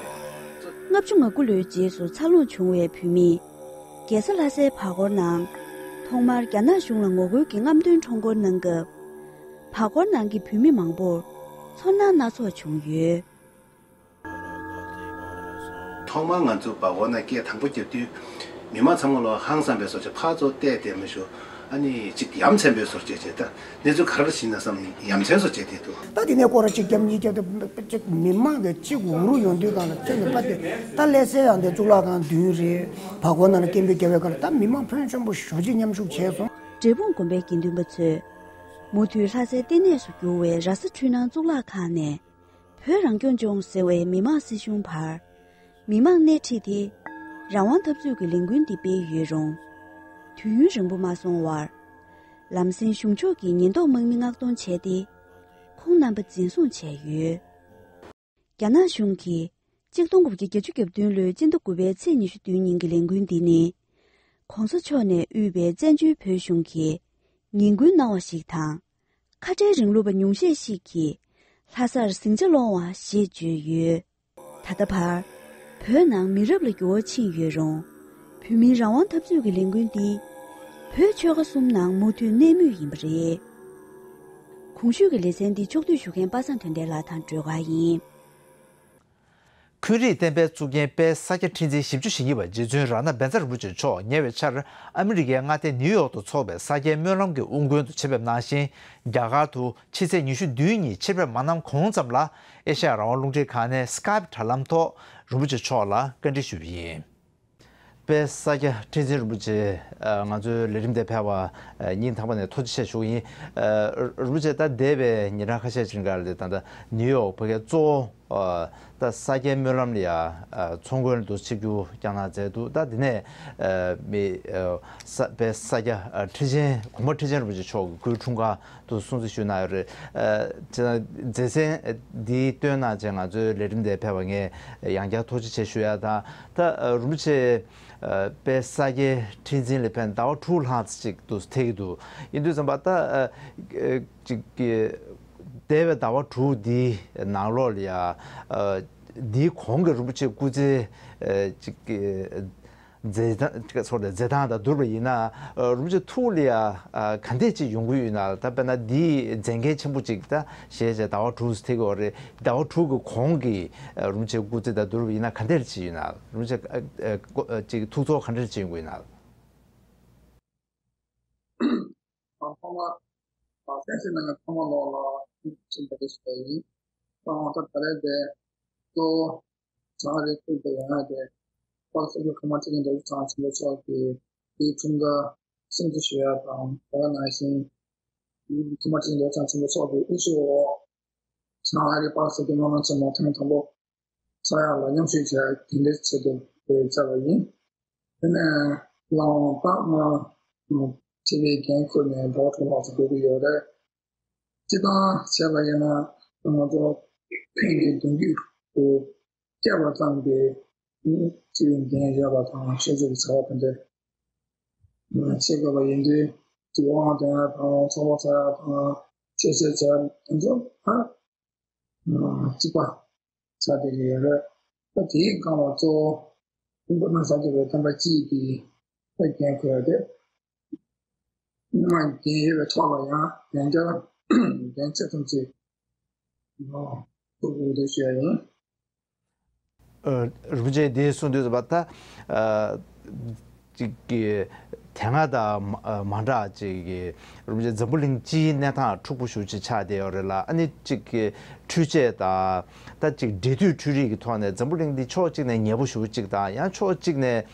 ལྔ་བཅུ་ང་དགུ་ལོའི་རྗེས་སུ་འཚར་ལོངས་བྱུང་བའི་བོད་མིས། རྒྱལ་ས་ལྷ་སའི་བར་སྐོར་ནང་ཐོག་མར་རྒྱ་ནག་གཞུང་ལ་ངོ་རྒོལ་གྱི་རྔམ་སྟོན་ཁྲོམ་སྐོར་གནང་སྐབས། བར་སྐོར་ནང་གི་བོད་མི་མང་པོར་ཚོར་སྣང་སྣ་ཚོགས་བྱུང་ཡོད། ཐོག་མར་ང་ཚོ་བར་སྐོར་ནང་སྐད་དང་པོ་བརྒྱབ་དུས། མི་མང་ཚང་མ་ལོ་ཧང་སངས་པའི་བཟོ་བྱས་ཕར་ཚུར་བལྟས་བསྡད་མ་ཞུ། ཨ་ནི་ཅིག་ཡ་མཚན་པའི་བཟོ་བྱས་བྱས། ད་གནས་ཚུལ་ག་རེ་ཞིག་ན་བསམ་ཡ་མཚན་བཟོ་བྱས་བསྡད་འདུག་ད་དེ་ནས་སྐོར་ར་གཅིག་བརྒྱབ་གཉིས་བརྒྱབ་དེ་གཅིག་མི་མང་གི་གཅིག་འུ་རུ་ཡོང་དུས་སྒང་ལ་ཁྱོད་ནི་པ་དེ་ད་ལྷ་སའི་ཡང་དེ་གཙུག་ལག་ཁང་མདུན་རེད། བར་སྐོར་ནང་ལ་སྐད་འབོད་བརྒྱབ་པའི་སྐབས་ལ་ད་མི་མང་ཕོན་ཆེན་པོ་ཞེ་པོ་ཅིག་མཉམ་ཞུགས་བྱས་སོང་། འབྲས་སྤུངས་དགོན་པའི་དགེ་འདུན་པ་ཚོས་མུ་མཐུད་ལྷ་སའི་ལྟེ་གནས་སུ་གྱུར་བའི་ར་ས་འཕྲུལ་སྣང་གཙུག་ལག་ཁང་ནས། བོད་རང་སྐྱོང་ལྗོངས་ཟེར་བའི་མི་དམངས་སྲིད་གཞུང་བར། མི་མང་སྣེ་ཁྲིད་དེ། རང་དབང་འཐབ་རྩོད་ཀྱི་ལས་འགུལ་འདི་སྤེལ་ཡོད་རུང་། དུས་ཡུན་རིང་པོ་མ་སོང་བར། ལམ་སེང་གཞུང་ཕྱོགས་ཀྱི་ཉེན་རྟོག་དམག་མི་མངགས་གཏོང་བྱས་ཏེ། ཁོང་རྣམ་པ་འཛིན་བཟུང་བྱས་ཡོད། རྒྱ་ནག་གཞུང་གིས་གཅིག་སྟོང་དགུ་བརྒྱ་བརྒྱད་ཅུ་གྱ་བདུན་ལོའི་སྤྱི་ཟླ་དགུ་པའི་ཚེས་ཉི་ཤུ་བདུན་ཉིན་གྱི་ལས་འགུལ་འདི་ནི། ༸གོང་ས་མཆོག་ནས་དབུས་པའི་བཙན་བྱོལ་བོད་གཞུང་གིས་ངན་སྐུལ་གནང་བ་ཞིག་དང་། ཁ་བྲལ་རིང་ལུགས་པ་ཉུང་ཤས་ཤིག་གིས་ལྷ་སར་ཟིང་ཆ་སློང་བ་ཞེས་བརྗོད་ཡོད། ད་ལྟ་བར་བོད་ནང་མི་རབས་ལ་འགྱུར་བ་ཕྱིན་ཡོད་རུང་། བོད་མིའི་རང་དབང་འཐབ་རྩོད་ཀྱི་ལས་འགུལ་འདི་བོད་ཆོལ་ཁ་གསུམ་ནང་མུ་མཐུད་གནས་མུས་ཡིན་པ་རེད། གོང་ཞུས་ཀྱི་ལེ་ཚན་འདི་ཕྱོགས་བསྡུས་ཞུ་མཁན་པ་སངས་དོན་ལྡན་ལགས་དང་སྒྲོལ་དཀར་ཡིན། འཁོན་རིག་བསྟན་པའི་གཙུག་རྒྱན་དཔལ་ས་སྐྱ་ཁྲི་འཛིན་བཞི་བཅུ་ཞེ་གཉིས་པ་རྗེ་བཙུན་རཏྣ་བཛྲ་རིན་པོ་ཆེ་མཆོག་ཉེ་བའི་ཆར་ཨ་མི་རི་ཀའི་མངའ་སྡེ་ནིའུ་ཡོག་ཏུ་འཚོགས་པའི་ས་སྐྱའི་སྨོན་ལམ་གྱི་དབུ་འཁོར་དུ་ཆེད་ཕེབས་གནང་ཞིང་། རྒྱ་གར་དུ་ཕྱི་ཚེས་ཉི་ཤུ་བདུན་ཉིན་ཆེད་ཕེབས་མ་གནང་གོང་ཙམ་ལ་ཨེ་ཤ་ཡ་རང་དབང་རླུང་འཕྲིན་ཁང་ནས་སི་ཀའེ་པི་དྲ་ལམ་ཐོག་རིན་པོ་ཆེ་མཆོག་ལ་བཀའ་འདྲི་ཞུས་པ་ཡིན། དཔལ་ས་སྐྱ་ཁྲི་འཛིན་རིན་པོ་ཆེ་ང་ཚོའི་ལས་རིམ་དེ་ཕེབས་པ་སྙིང་ཐག་པ་ནས་ཐུགས་རྗེ་ཆེ་ཞུ་གི་ཡིན། རིན་པོ་ཆེ་ད་འདས་པའི་ཉིན་གྲངས་ཁ་ཤས་ཅིག་སྒང་ལ་ད་ལྟ་ནིའུ་ཡོག་བོད་སྐད་གཙོ་བོ་ད་ས་སྐྱའི་སྨོན་ལམ་ལ་ཡ་ཚོགས་མགོན་དུ་ཆིབས་བསྒྱུར་བསྐྱངས་གནང་མཛད་འདུག་ད་འདི་ནས་མི་ས་དཔལ་ས་སྐྱ་ཁྲི་ཆེན་གོང་མ་ཁྲི་ཆེན་རིན་པོ་ཆེ་མཆོག་གི་སྐུའི་འཁྲུངས་སྐར་དུ་སྲུང་བརྩི་ཞུས་གནང་ཡོད་རེད། ཨ་ཅེ་ན་མཛད་སེམས་འདི་བཏོན་གནང་བྱས་ང་ཚོའི་ལས་རིམ་དེ་ཕེབས་པ་ངས་ཡང་བསྐྱར་ཐུགས་རྗེ་ཆེ་ཞུ་ཡ་དང་། ད་ཨ་རིན་པོ་ཆེ་ཨ་དཔལ་ས་སྐྱའི་ཁྲི་འཛིན་ལ་ཕེབས་ཟླ་བ་དྲུག་ལྷག་ཙམ་ཅིག་ཏུ་ཐེག་གི་འདུག་ཡིན་དུས་ཙམ་པ་ད་ཨ་ཅིག་གི་འདས་པའི་ཟླ་བ་དྲུག་འདིའི་ནང་ལོགས་ལ་ཡ་ཨ་འདིའི་གོང་གི་རིན་པོ་ཆེ་སྐུ་ཚེ་ཨ་ཅིག་གི་མཛད་སྟངས་ཚོར་ཏེ་མཛད་སྟངས་དང་བསྡུར་བ་ཡིན་ན། རིན་པོ་ཆེ་ཐུགས་ལ་ཡ་ག་འདྲས་ཅིག་ཡོང་གི་ཡོད་ན། ད་དཔེར་ན་འདིའི་མཛད་འགན་ཆེན་པོ་ཅིག་ད་བཞེས་བྱས་ཟླ་བ་དྲུག་ཐེག་གི་ཡོད་རེད། ཟླ་བ་དྲུག་གི་གོང་གི་རིན་པོ་ཆེ་སྐུ་ཚེ་དང་བསྡུར་བ་ཡིན་ན་ག་འདྲས་ཅིག་ཡོད་ན། རིན་པོ་ཆེ་ཅིག་ཐུགས་ཚོར་ག་འདྲས་ཅིག་ཡོང་གི་ཡོད་ན། ཐོག་མར་གསན་གཟིགས་གནང་མཁན་ཚང་མ་ལོག་ལ་ཐུགས་རྗེ་ཆེ་ཞུ་བ་ཡིན། ད་ང་ཚོ་ད་རེས་དེ་གཙོ་བོ་བྱང་རི་ཁུལ་དུ་ཡོང་ཡ་དེ་དཔལ་ས་སྐྱ་གོང་མ་ཁྲི་ཆེན་རྡོ་རྗེ་འཆང་ཆེན་པོ་མཆོག་གི་དེའི་འཁྲུངས་སྐར་སྲུང་བརྩི་ཞུ་ཡ་དང་། དེ་ག་ནང་བཞིན་གོང་མ་ཁྲི་ཆེན་རྡོ་རྗེ་འཆང་ཆེན་པོ་མཆོག་གི་དབུ་བཞུགས་འོག་བྱང་ཨ་རིའི་དཔལ་ས་སྐྱ་སྨོན་ལམ་ཆེན་མོ་ཐེངས་དང་པོ་ཚོགས་ཡ་ལ་མཉམ་ཞུགས་བྱས་དེ་འདྲའི་ཆེད་དུ་དེ་བཅར་བ་ཡིན། དེ་ནས་ལགས་འོང་ད་ང་སྤྱི་པའི་འགན་ཁུར་ནས་ཟླ་བ་དྲུག་ལྷག་ཙམ་འགོར་གྱི་ཡོད་རེད། སྤྱིར་བཏང་བྱས་པ་ཡིན་ན་ང་ཚོ་ཕན་གྱི་གདུང་རྒྱུད་དུ་བསྐྱལ་བ་ཙམ་གྱིས་སྤྱི་པའི་འགན་ཡོད་པ་དང་ཤེས་ཚོད་ཀྱི་བྱ་བ་དེ་འདྲ་བྱེད་དགོས་པ་ཡིན་དུས། དབང་དོན་དང་ཚོགས་པ་ཚོགས་ཡ་དང་ཆེད་བཤད་བྱ་དེ་ཚོ་ད་གཅིག་པ་ཆགས་བསྡད་ཀྱི་ཡོད་རེད། ད་དེའི་སྒང་ལ་གཙོ་བོ་མགོན་པོ་ན་བཟའ་བརྒྱུད་པའི་བསྟན་པ་སྤྱི་ཡི་འགན་ཁུར་ཡ་དེ། སྔོན་མ་འགན་ཡོད་པའི་ཐོག་ལ་ཡང་ཡང་བསྐྱར་འགན་ཆེ་ཙམ་ཞིག་ཐུགས་ཁུར་འདོད་ཞུ་ཡ་ཡིན། ཨ་རིན་པོ་ཆེ་འདི་གསུངས་དུས་ཙམ་པ་ད་ཨ་ཅིག་གི་དེ་སྔ་དང་མ་མ་འདྲ་ཅིག་གི་རིན་པོ་ཆེ་འཛམ་བུ་གླིང་སྤྱིའི་གནས་སྟངས་འཁྲུག་པོ་ཞེ་པོ་ཅིག་ཆགས་བསྡད་ཡོད་རེད་ལ། ཨ་ནི་ཅིག་གི་འཕྲུལ་ཆས་དང་ད་ཅིག་འབྲེལ་མཐུད་འཕྲུལ་རིག་གི་ཐོག་ནས་འཛམ་བུ་གླིང་འདི་ཕྱོགས་གཅིག་ནས་ཉེ་པོ་ཞེ་པོ་ཅིག་དང་། ཡང་ཕྱོགས་གཅིག་ནས་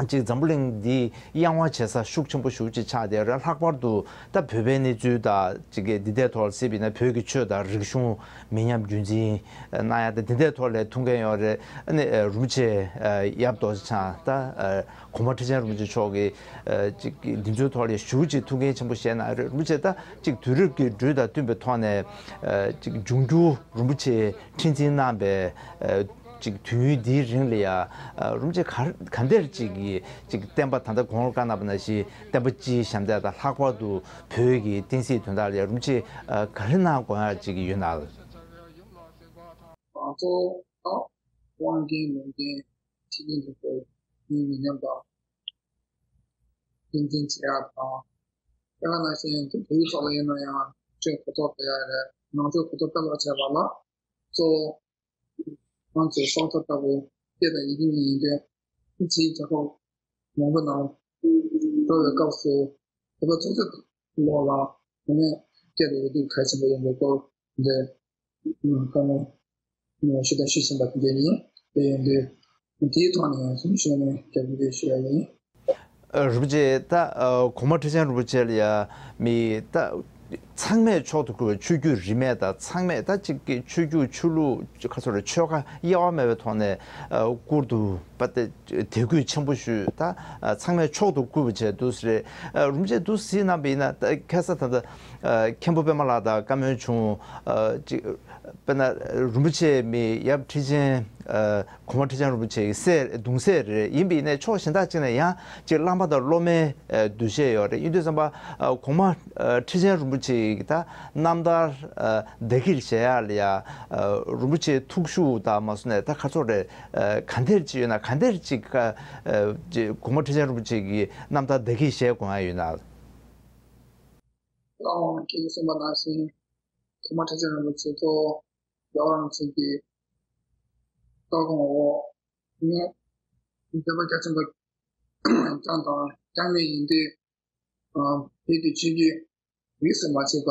ཅིག་འཛམ་བུ་གླིང་འདི་གཡེང་བ་བྱེད་ས་ཤུགས་ཆེན་པོ་ཞེ་པོ་ཅིག་ཆགས་བསྡད་ཡོད་རེད། ལྷག་པར་དུ་ད་བོད་པའི་གནས་ཚུལ་དང་ཅིག་གི་འདི་ལྟའི་ཐོག་ལ་གཟིགས་པ་ཡིན་ན། བོད་ཀྱི་ཆོས་དང་རིག་གཞུང་མི་ཉམས་རྒྱུན་འཛིན་གནང་ཡ་དང་འདི་ལྟའི་ཐོག་ལ་ཐུགས་འགན་ཡོད་རེད། ཨ་ནི་རིན་པོ་ཆེ་ཡབ་རྡོ་རྗེ་འཆང་ད་གོང་མ་ཁྲི་ཆེན་རིན་པོ་ཆེ་མཆོག་གིས་ཅིག་འདི་ཚོའི་ཐོག་ལ་ཞེ་པོ་ཅིག་ཐུགས་འགན་ཆེན་པོ་བཞེས་གནང་ཡོད་རེད། རིན་པོ་ཆེ་ད་ཅིག་དུས་རབས་ཀྱི་འགྲོས་དང་བསྟུན་པའི་ཐོག་ནས་ཅིག་འབྱུང་འགྱུར་རིན་པོ་ཆེ་ཁྲི་འཛིན་གནང་པའི་ཅིག་དུས་ཡུན་འདིའི་རིང་ལ་ཡ། རིན་པོ་ཆེ་ག་ག་འདྲ་ཅིག་གིས་ཅིག་བསྟན་པ་ད་ལྟ་གོང་ལ་བཀའ་གནང་བ་ནང་བཞིན་བསྟན་པ་སྤྱིའི་ཞབས་འདེགས་དང་། ལྷག་པར་དུ་བོད་ཀྱི་བསྟན་སྲིད་དོན་དག་ལ་ཡ་རིན་པོ་ཆེ་ག་རེ་གནང་དགོས་ཡ་ཅིག་ཡོད་ན། ང་ཚོ་ད་དབང་ལྡན་ལུང་བསྟན་ཁྲི་འཛིན་དུ་བོད་མི་མི་ཉམས་པ་རྒྱུན་འཛིན་བྱེད་ཡ་དང་། དེ་ག་ནང་བཞིན་དུ་བོད་ཡིག་ཐོག་ལ་ཡིན་ན་ཡང་ཆོས་གོ་རྟོགས་སྤེལ་ཡ་རེད། ནང་ཆོས་གོ་རྟོགས་སྤེལ་བར་བྱས་པ་ལ་གཙོ་བོ་ང་ཚོའི་སྲོག་ཐོག་ལྟ་བུ་སྐད་དང་ཡི་གེ་གཉིས་ཡིན་དུས། ཕྱིའི་རྒྱལ་ཁབ་མང་པོ་ནང་འགྲོ་བའི་སྐབས་སུ་བོད་པ་ཚོ་ཚོད་ལོག་ལ་དངོས་གནས་སྐད་དང་ཡི་གེ་གལ་ཆེན་པོ་ཡིན་པའི་སྐོར་འདི་བཀའ་མོལ་ཞུ་དང་ཞུ་བཞིན་པ་དེ་འདྲ་ཡིན། དེ་ཡིན་དུས་དེའི་ཐོག་ནས་ཡང་གསུང་བཤད་ནས་རྒྱབ་འགལ་ཞུ་ཡ་ཡིན། རིན་པོ་ཆེ་ད་གོང་མ་ཁྲི་ཆེན་རིན་པོ་ཆེ་ལ་ཡ་མི་ད་ཚང་མས་མཆོག་ཏུ་གུས་པའི་ཆོས་བརྒྱུད་རིས་མེད་དང་། ཚང་མས་ད་ཅིག་གི་ཆོས་བརྒྱུད་ཆོས་ལུགས་ཁ་ཚོར་ཆོལ་ཁ་དབྱེ་བ་མེད་པའི་ཐོག་ནས་བཀུར་འདུག་པ་དེ་དད་གུས་ཆེན་པོ་ཞུས། ད་ཚང་མས་མཆོག་ཏུ་གུས་པ་བྱས་འདུག་ཟེར། རིན་པོ་ཆེ་འདུག་གཟིགས་གནང་བ་ཡིན་ན། ད་ཁ་སང་ད་ལྟ་མཁན་པོ་པད་མ་ལགས་དང་བཀའ་མོལ་བྱུང་། ཅིག་དཔེར་ན་རིན་པོ་ཆེ་མི་ཡབ་ཁྲི་ཆེན་གོང་མ་ཁྲི་ཆེན་རིན་པོ་ཆེ་གི་སྲས་གདུང་སྲས་རེད། ཡིན་པ་ཡིན་ནའི་ཕྱོགས་གཞན་དག་ཅིག་ནས་ཡང་ཅིག་བླ་མ་དང་སློབ་མའི་འདུ་ཤེས་ཡོད་རེད། ཡིན་དུས་ཙམ་པ་གོང་མ་ཁྲི་ཆེན་རིན་པོ་ཆེ་གི་ད་རྣམ་ཐར་བདག་གིར་བཞེས་ཡ་ལ་ཡ་རིན་པོ་ཆེའི་ཐུགས་ཤུགས་དང་མ་སོང་ནས་ད་ག་ཚོད་རེད། ག་འདྲས་ཅིག་ཡོད་ན། ག་འདྲས་ཅིག་གོང་མ་ཁྲི་ཆེན་རིན་པོ་ཆེ་གི་རྣམ་ཐར་བདག་གིར་བཞེས་དགོས་ཡ་ཡོད་ན། ཨོ་ཁྱེད་ཀྱིས་གསུངས་པ་ནང་བཞིན་གོང་མ་ཁྲི་ཆེན་རིན་པོ་ཆེ་མཆོག་རྒྱལ་བ་རིན་པོ་ཆེ་གི་བཀའ་དགོངས་འོག་ངས་འདོད་པ་རྒྱ་ཆེན་པོ་བསྐྱངས་དང་བསྐྱངས་མུས་ཡིན་དུས། བོད་ཀྱི་ཆོས་བརྒྱུད་རིས་སུ་མ་ཆད་པ་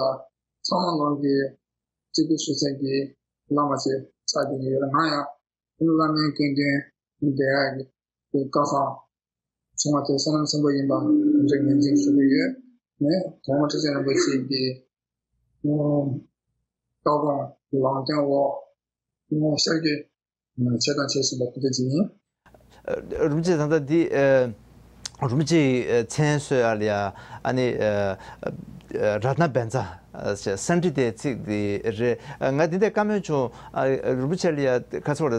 ཚང་མ་ལོག་གི་བརྩི་བཀུར་ཞུ་ས་ཀྱི་བླ་མ་ཞིག་ཆགས་བསྡད་ཀྱི་ཡོད་རེད། ང་ཡང་བླ་མའི་སྐུ་མདུན་བསྡད་ཡག་གི་སྐལ་བཟང་ ཚང་མ་དེ་བསོད་ནམས་ཆེན་པོ་ཡིན་པ་དེ་འདྲ་ངོས་འཛིན་ཞུ་གི་ཡོད། ནས་དོན་ལ་ཁྲི་ཆེན་རིན་པོ་ཆེ་གི་བཀའ་དགོངས་ལམ་སྟོན་འོག་ངོ་ཤར་གྱི་ཆེད་དང་ཆེད་བཞིན་པ་ཁོ་ཐག་ཅིག་ཡིན། རིན་པོ་ཆེ་ད་ལྟ་འདི་རིན་པོ་ཆེ་མཚན་གསོལ་ཡ་ལ་ཡ་ཨ་ནི་རཏྣ་བཛྲ་སཾ་ཊི་ཏའི་ཚིག་འདི་རེད། ང་འདི་འདྲ་བཀའ་མོལ་བྱུང་། རིན་པོ་ཆེ་ལ་ཡ་ཁ་ཚོར་ད་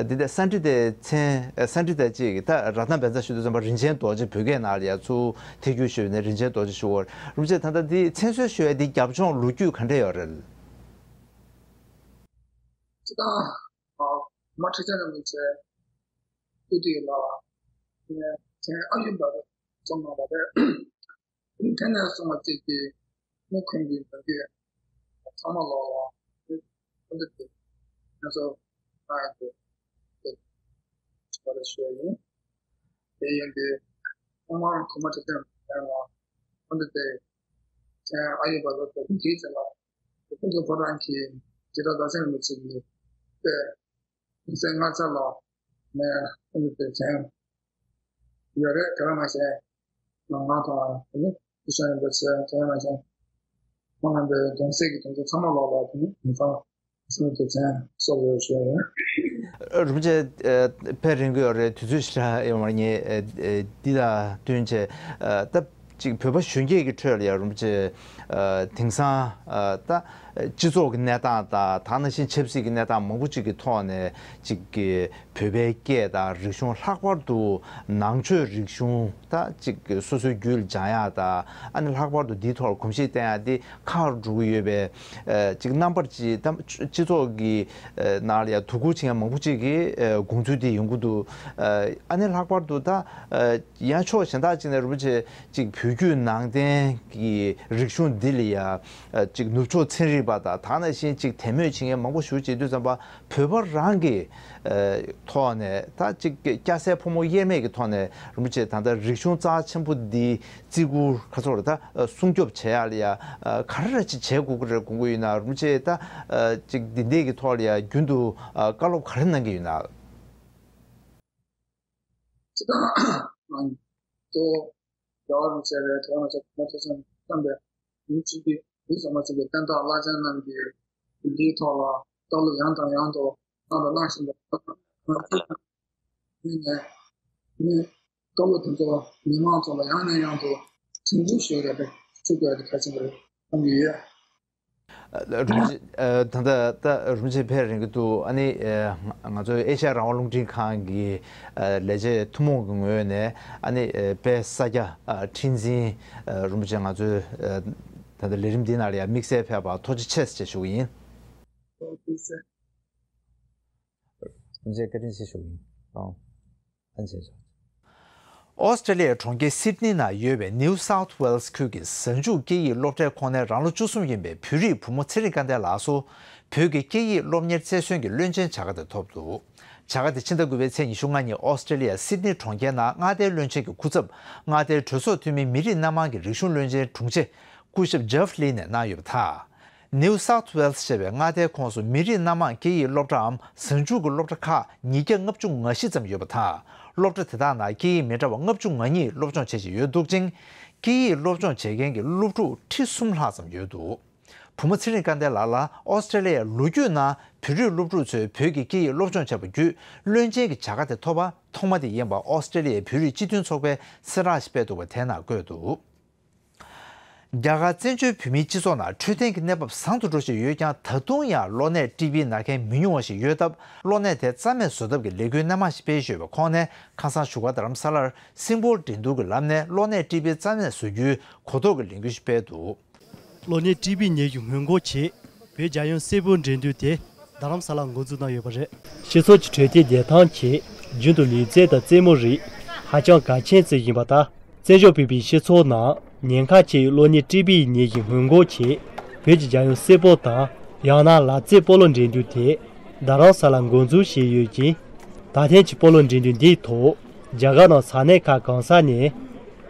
འདི་འདྲ་སཾ་ཊི་ཏའི་མཚན་སཾ་ཊི་ཏ་ཅིག་ད་རཏྣ་བཛྲ་ཞུ་དུས་ཙམ་པ་རིན་ཆེན་རྡོ་རྗེ་བོད་སྐད་ནང་ལ་ཡ་ཚུར་ཐད་བསྒྱུར་ཞུས་ནས་རིན་ཆེན་རྡོ་རྗེ་ཞུ་བར། རིན་པོ་ཆེ་ད་ལྟ་འདི་མཚན་གསོལ་ཞུ་ཡ་འདི་རྒྱབ་ལྗོངས་ལོ་རྒྱུས་ག་འདྲ་ཡོད་རེད། སྤྱིར་བཏང་། ཨ། མ་ཁྲི་ཆེན་རིན་པོ་ཆེ་སྐུ་དུས་ལ་ནས་མཚན་ཨ་ཡུ་བཛྲ་རྩོམ་གནང་བ་རེད། དེ་ནས་བཟུང་བ་གཅིག་གིས་ནི་ཁོང་གི་ལོ་རྒྱུས་ཚང་མ་ལོག་ལ་ཁོང་ཚོ་དེ་ང་ཚོ་ང་ཡི་དེ་དེ་ཆོག་རེ་ཞུ་ཡ་ཡིན། དེ་ཡིན་དུས་ཐོག་མར་གོང་མ་ཁྲི་བཙུན་ལ་ཁོང་ཚོ་དེ་མཚན་ཨ་ཡུ་བཛྲ་རྩོམ་དེའི་རྗེས་ལ། ཁོང་ཚོ་ཕོ་བྲང་གི་རྗེ་བཙུན་རྡོ་རྗེ་རིན་པོ་ཆེ་གིས་དེ་ཡིན་ཚེ་ང་ཚོ་ལ་ནས་ཁོང་ཚོ་དེ་མཚན་ཡོད་རེད། དེ་བས་མ་ཟད་ང་དང་དེ་ནི་སྐུ་ཞབས་རིན་པོ་ཆེ་དེ་བས་མ་ཟད་ཁོང་རྣམ་པའི་གདུང་སྲས་ཀྱི་དོན་ཚན་ཚང་མ་ལོག་ལ་དེ་ནི་མི་ཚང་སེམས་ཀྱི་མཚན་གསོལ་ཡོད་ཞུ་ཡ་ཡིན། རིན་པོ་ཆེ་ཕེབས་རན་གྱི་ཡོད་རེད། དུས་ཚོད་ཞེ་དྲག་ཡོད་མ་རེད། ངས་འདི་དང་བསྟུན་བྱས་ད། ཅིག་བོད་པ་གཞོན་སྐྱེས་ཀྱི་ཁྲོད་ལ་ཡང་རིན་པོ་ཆེ་ཨ་དེང་སང་ཨ་ད་སྤྱི་ཚོགས་ཀྱི་གནས་སྟངས་དང་དེ་ནང་བཞིན་ཆབ་སྲིད་ཀྱི་གནས་སྟངས་མང་པོ་ཅིག་གི་ཐོག་ནས་ཅིག་གི་བོད་པའི་སྐད་དང་རིག་གཞུང་ལྷག་པར་དུ་ནང་ཆོས་རིག་གཞུང་ད་ཅིག་གི་སོ་སོའི་རྒྱུད་ལ་སྦྱང་ཡག་དང་ཨ་ནི་ལྷག་པར་དུ་འདིའི་ཐོག་ལ་གོམས་གཤིས་བསྟེན་ཡག་དེ་ཁག་འགྲོ་གི་ཡོད་པའི་ཨ་ཅིག་རྣམ་པར་ཅིག་ད་སྤྱི་ཚོགས་ཀྱི་ཨ་ནང་ལ་ཡང་དོ་ཁུར་བྱེད་མཁན་མང་པོ་ཅིག་གི་ཨ་དགོངས་ཚུལ་དེ་ཡོང་གི་འདུག་ཨ་ནི་ལྷག་པར་དུ་ད་ཨ། ཡང་ཕྱོགས་གཞན་དག་ཅིག་ནས་རིན་པོ་ཆེ་ཅིག་བོད་བརྒྱུད་ནང་བསྟན་གྱི་རིག་གཞུང་འདི་ལ་ཡ་ཅིག་ནུབ་ཕྱོགས་ཚན་རིག་པ་དང་དེ་ནང་བཞིན་ཅིག་དད་མོས་བྱེད་མཁན་མང་པོ་ཞེ་པོ་ཅིག་ཡོད་དུས་ཙམ་པ་བོད་པ་རང་གི་ཐོག་ནས་ད་ཅིག་སྐྱ་སེར་ཕོ་མོ་དབྱེར་མེད་ཀྱི་ཐོག་ནས་རིན་པོ་ཆེ་ད་ལྟ་རིག་གཞུང་རྩ་ཆེན་པོ་འདི་བརྩི་བཀུར་ཁ་ཚོར་ད་སྲུང་སྐྱོབ་བྱེད་ཡ་ལ་ཡ་ག་རེ་རེ་ཅིག་བྱེད་དགོས་ཀྱི་རེད་དགོངས་ཀྱི་ཡོད་ན། རིན་པོ་ཆེ་ད་ཅིག་འདི་འདྲས་ཀྱི་ཐོག་ལ་ཡ་རྒྱུན་དུ་བཀའ་སློབ་ག་རེ་གནང་གི་ཡོད་ན། སྤྱིར་བཏང་ང་ཚོ་རྒྱལ་བ་རིན་པོ་ཆེ་རེད། དེ་བ་ང་ཚོ་གོང་མ་ཐུགས་སྲས་བསྟན་པའི་མི་གཅིག་གིས་མི་ཚང་མ་གཅིག་གི་བསྟན་བདག་བླ་ཆེན་རྣམས་ཀྱིས་འདིའི་ཐོག་ལ་བཀའ་སློབ་ཡང་དང་ཡང་དུ་གནང་དང་གནང་བཞིན་པ་ང་ཚོས་ནས་མི་བཀའ་སློབ་དེ་ཚོ་མི་མང་ཚོ་ལ་ཡང་ནས་ཡང་དུ་ཞིབ་འཇུག་ཞུ་ཡ་དེ་ཐུགས་དགོས་ཡ་དེ་གལ་ཆེན་པོ་རེད་བསམ་གྱི་ཡོད། རིན་པོ་ཆེ་ད་ལྟ་ད་རིན་པོ་ཆེ་ཕེབས་རན་གྱི་འདུག་ཨ་ནི་ང་ཚོའི་ཨེ་ཤ་ཡ་རང་དབང་རླུང་འཕྲིན་ཁང་གི་ལས་བྱེད་ཐུན་མོང་གི་ངོས་ནས་ཨ་ནི་དཔལ་ས་སྐྱ་ཁྲི་འཛིན་རིན་པོ་ཆེ་ང་ཚོའི་ད་ལྟ་ལས་རིམ་འདི་ནང་ལ་ཡང་དམིགས་བསལ་ཕེབས་པར་ཐུགས་རྗེ་ཆེ་ཞེས་ཞུ་གི་ཡིན། རིན་པོ་ཆེ་བཀའ་དྲིན་ཆེ་ཞུ་གི་ཡིན། ཨོ། ཨོ་སི་ཀྲི་ལི་ཡའི་གྲོང་ཁྱེར་སིད་ནི་ནང་ཡོད་པའི་ནིའུ་སའུཐ་ཝེལ་སི་ཁུལ་གྱི་གཟའ་མཇུག་སྐད་ཡིག་སློབ་གྲྭའི་ཁོངས་ནས་རང་ལོ་བཅུ་གསུམ་ཡིན་པའི་བོད་རིགས་བུ་མོ་ཚེ་རིང་སྐལ་ལྡན་ལགས་སུ་བོད་ཀྱི་སྐད་ཡིག་སློབ་གཉེར་རྩེར་སོན་གྱི་བློན་ཆེན་བྱ་དགའ་དེ་ཐོབ་འདུག་བྱ་དགའ་དེ་ཕྱི་ཟླ་དགུ་པའི་ཚེས་ཉི་ཤུ་ལྔ་ཉིན་ཨོ་སི་ཀྲི་ལི་ཡ་སིད་ནི་གྲོང་ཁྱེར་ནང་མངའ་སྡེའི་བློན་ཆེན་གྱི་སྐུ་ཚབ་མངའ་སྡེའི་གྲོས་ཚོགས་འཐུས་མི་མི་རིགས་སྣ་མང་གི་རིག་གཞུང་བློན་ཆེན་དྲུང་ཆེ་སྐུ་ཞབས་ཇེབ་ལི་ནས་གནང་ཡོད་པ་དང་། ནིའུ་སའུཐ་ཝེལ་སི་ཞེས་པའི་མངའ་སྡེའི་ཁོངས་སུ་མི་རིགས་སྣ་མང་སྐད་ཡིག་སློབ་གྲྭའམ་གཟའ་མཇུག་གི་སློབ་གྲྭ་ཁག་ཉིས་བརྒྱ་ལྔ་བཅུ་ང་བཞི་ཙམ་ཡོད་པ་དང་། སློབ་གྲྭ་དེ་དག་ནང་སྐད་ཡིག་མི་འདྲ་བ་ལྔ་བཅུ་ང་གཉིས་སློབ་སྦྱོང་བྱེད་བཞིན་ཡོད་འདུག་ཅིང་། སྐད་ཡིག་སློབ་སྦྱོང་བྱེད་མཁན་གྱི་སློབ་ཕྲུག་ཁྲི་གསུམ་ལྷག་ཙམ་ཡོད་འདུག་བུ་མོ་ཚེ་རིང་སྐལ་ལྡན་ལགས་ལ་ཨོ་སི་ཀྲི་ལི་ཡའི་ལོ་རྒྱུས་ནང་བོད་རིགས་སློབ་ཕྲུག་ཚོས་བོད་ཀྱི་སྐད་ཡིག་སློབ་སྦྱོང་བྱས་པ་བརྒྱུད་བློན་ཆེན་གྱི་བྱ་དགའ་དེ་ཐོབ་པ་ཐོག་མ་དེ་ཡིན་པ་ཨོ་སི་ཀྲི་ལི་ཡའི་བོད་རིགས་སྤྱི་མཐུན་ཚོགས་པས་གསལ་བསྒྲགས་ཤིག་སྤེལ་འདུག་པ་དེ་ནང་བཀོད་འདུག་རྒྱ་གར་བཙན་བྱོལ་བོད་མིའི་སྤྱི་ཚོགས་ནང་འཕྲོད་བསྟེན་གྱི་གནས་བབ་བཟང་དུ་འགྲོ་བཞིན་ཡོད་ཀྱང་། ད་དུང་ཡང་གློ་ནད་ཊི་བི་ན་མཁན་མི་ཉུང་བ་ཞིག་ཡོད་སྟབས། གློ་ནད་དེ་རྩ་མེད་བཟོ་ཐབས་ཀྱི་ལས་འགུལ་སྣེ་མང་ཞིག་སྤེལ་བཞིན་ཡོད་པའི་ཁོངས་ནས། ཁ་སང་བཞུགས་སྒར་རྡ་རམ་ས་ལར་སིལ་སྤོལ་འགྲན་བསྡུར་གྱི་ལམ་ནས་གློ་ནད་ཊི་བི་རྩ་མེད་བཟོ་རྒྱུའི་གོ་རྟོགས་ཀྱི་ལས་འགུལ་ཞིག་སྤེལ་འདུག་གློ་ནད་ཊི་བི་ནད་ཀྱི་སྔོན་འགོག་ཆེད། བོད་རྒྱལ་ཡོངས་སིལ་སྤོལ་འགྲན་བསྡུར་དེ་རྡ་རམ་ས་ལར་འགོ་འཛུགས་གནང་ཡོད་པ་རེད། སྤྱི་ཚོགས་ཀྱི་འཕྲོད་བསྟེན་བདེ་ཐང་ཆེད་རྒྱུན་དུ་ལུས་རྩལ་དང་རྩེད་མོ་རིགས་ཧ་ཅང་གལ་ཆེན་བརྩི་བཞིན་པ་དང་། བཙན་བྱོལ་བོད་པའི་སྤྱི་ཚོགས་ནང་ཉེན་ཁ་ཆེ་བའི་གློ་ནད་ཊི་བི་ཡི་ནད་ཀྱི་སྔོན་འགོག་ཆེད་བོད་ཀྱི་རྒྱལ་ཡོངས་སིལ་སྤོལ་དང་ཡང་ན་ལག་རྩེད་སྤོ་ལོ་འགྲན་བསྡུར་དེ་རྡ་རམ་ས་ལར་འགོ་འཛུགས་བྱས་ཡོད་ཅིང་། ད་ཐེངས་ཀྱི་སྤོ་ལོ་འགྲན་བསྡུར་འདིའི་ཐོག་རྒྱ་གར་ནང་ས་གནས་ཁག་གང་ས་ནས་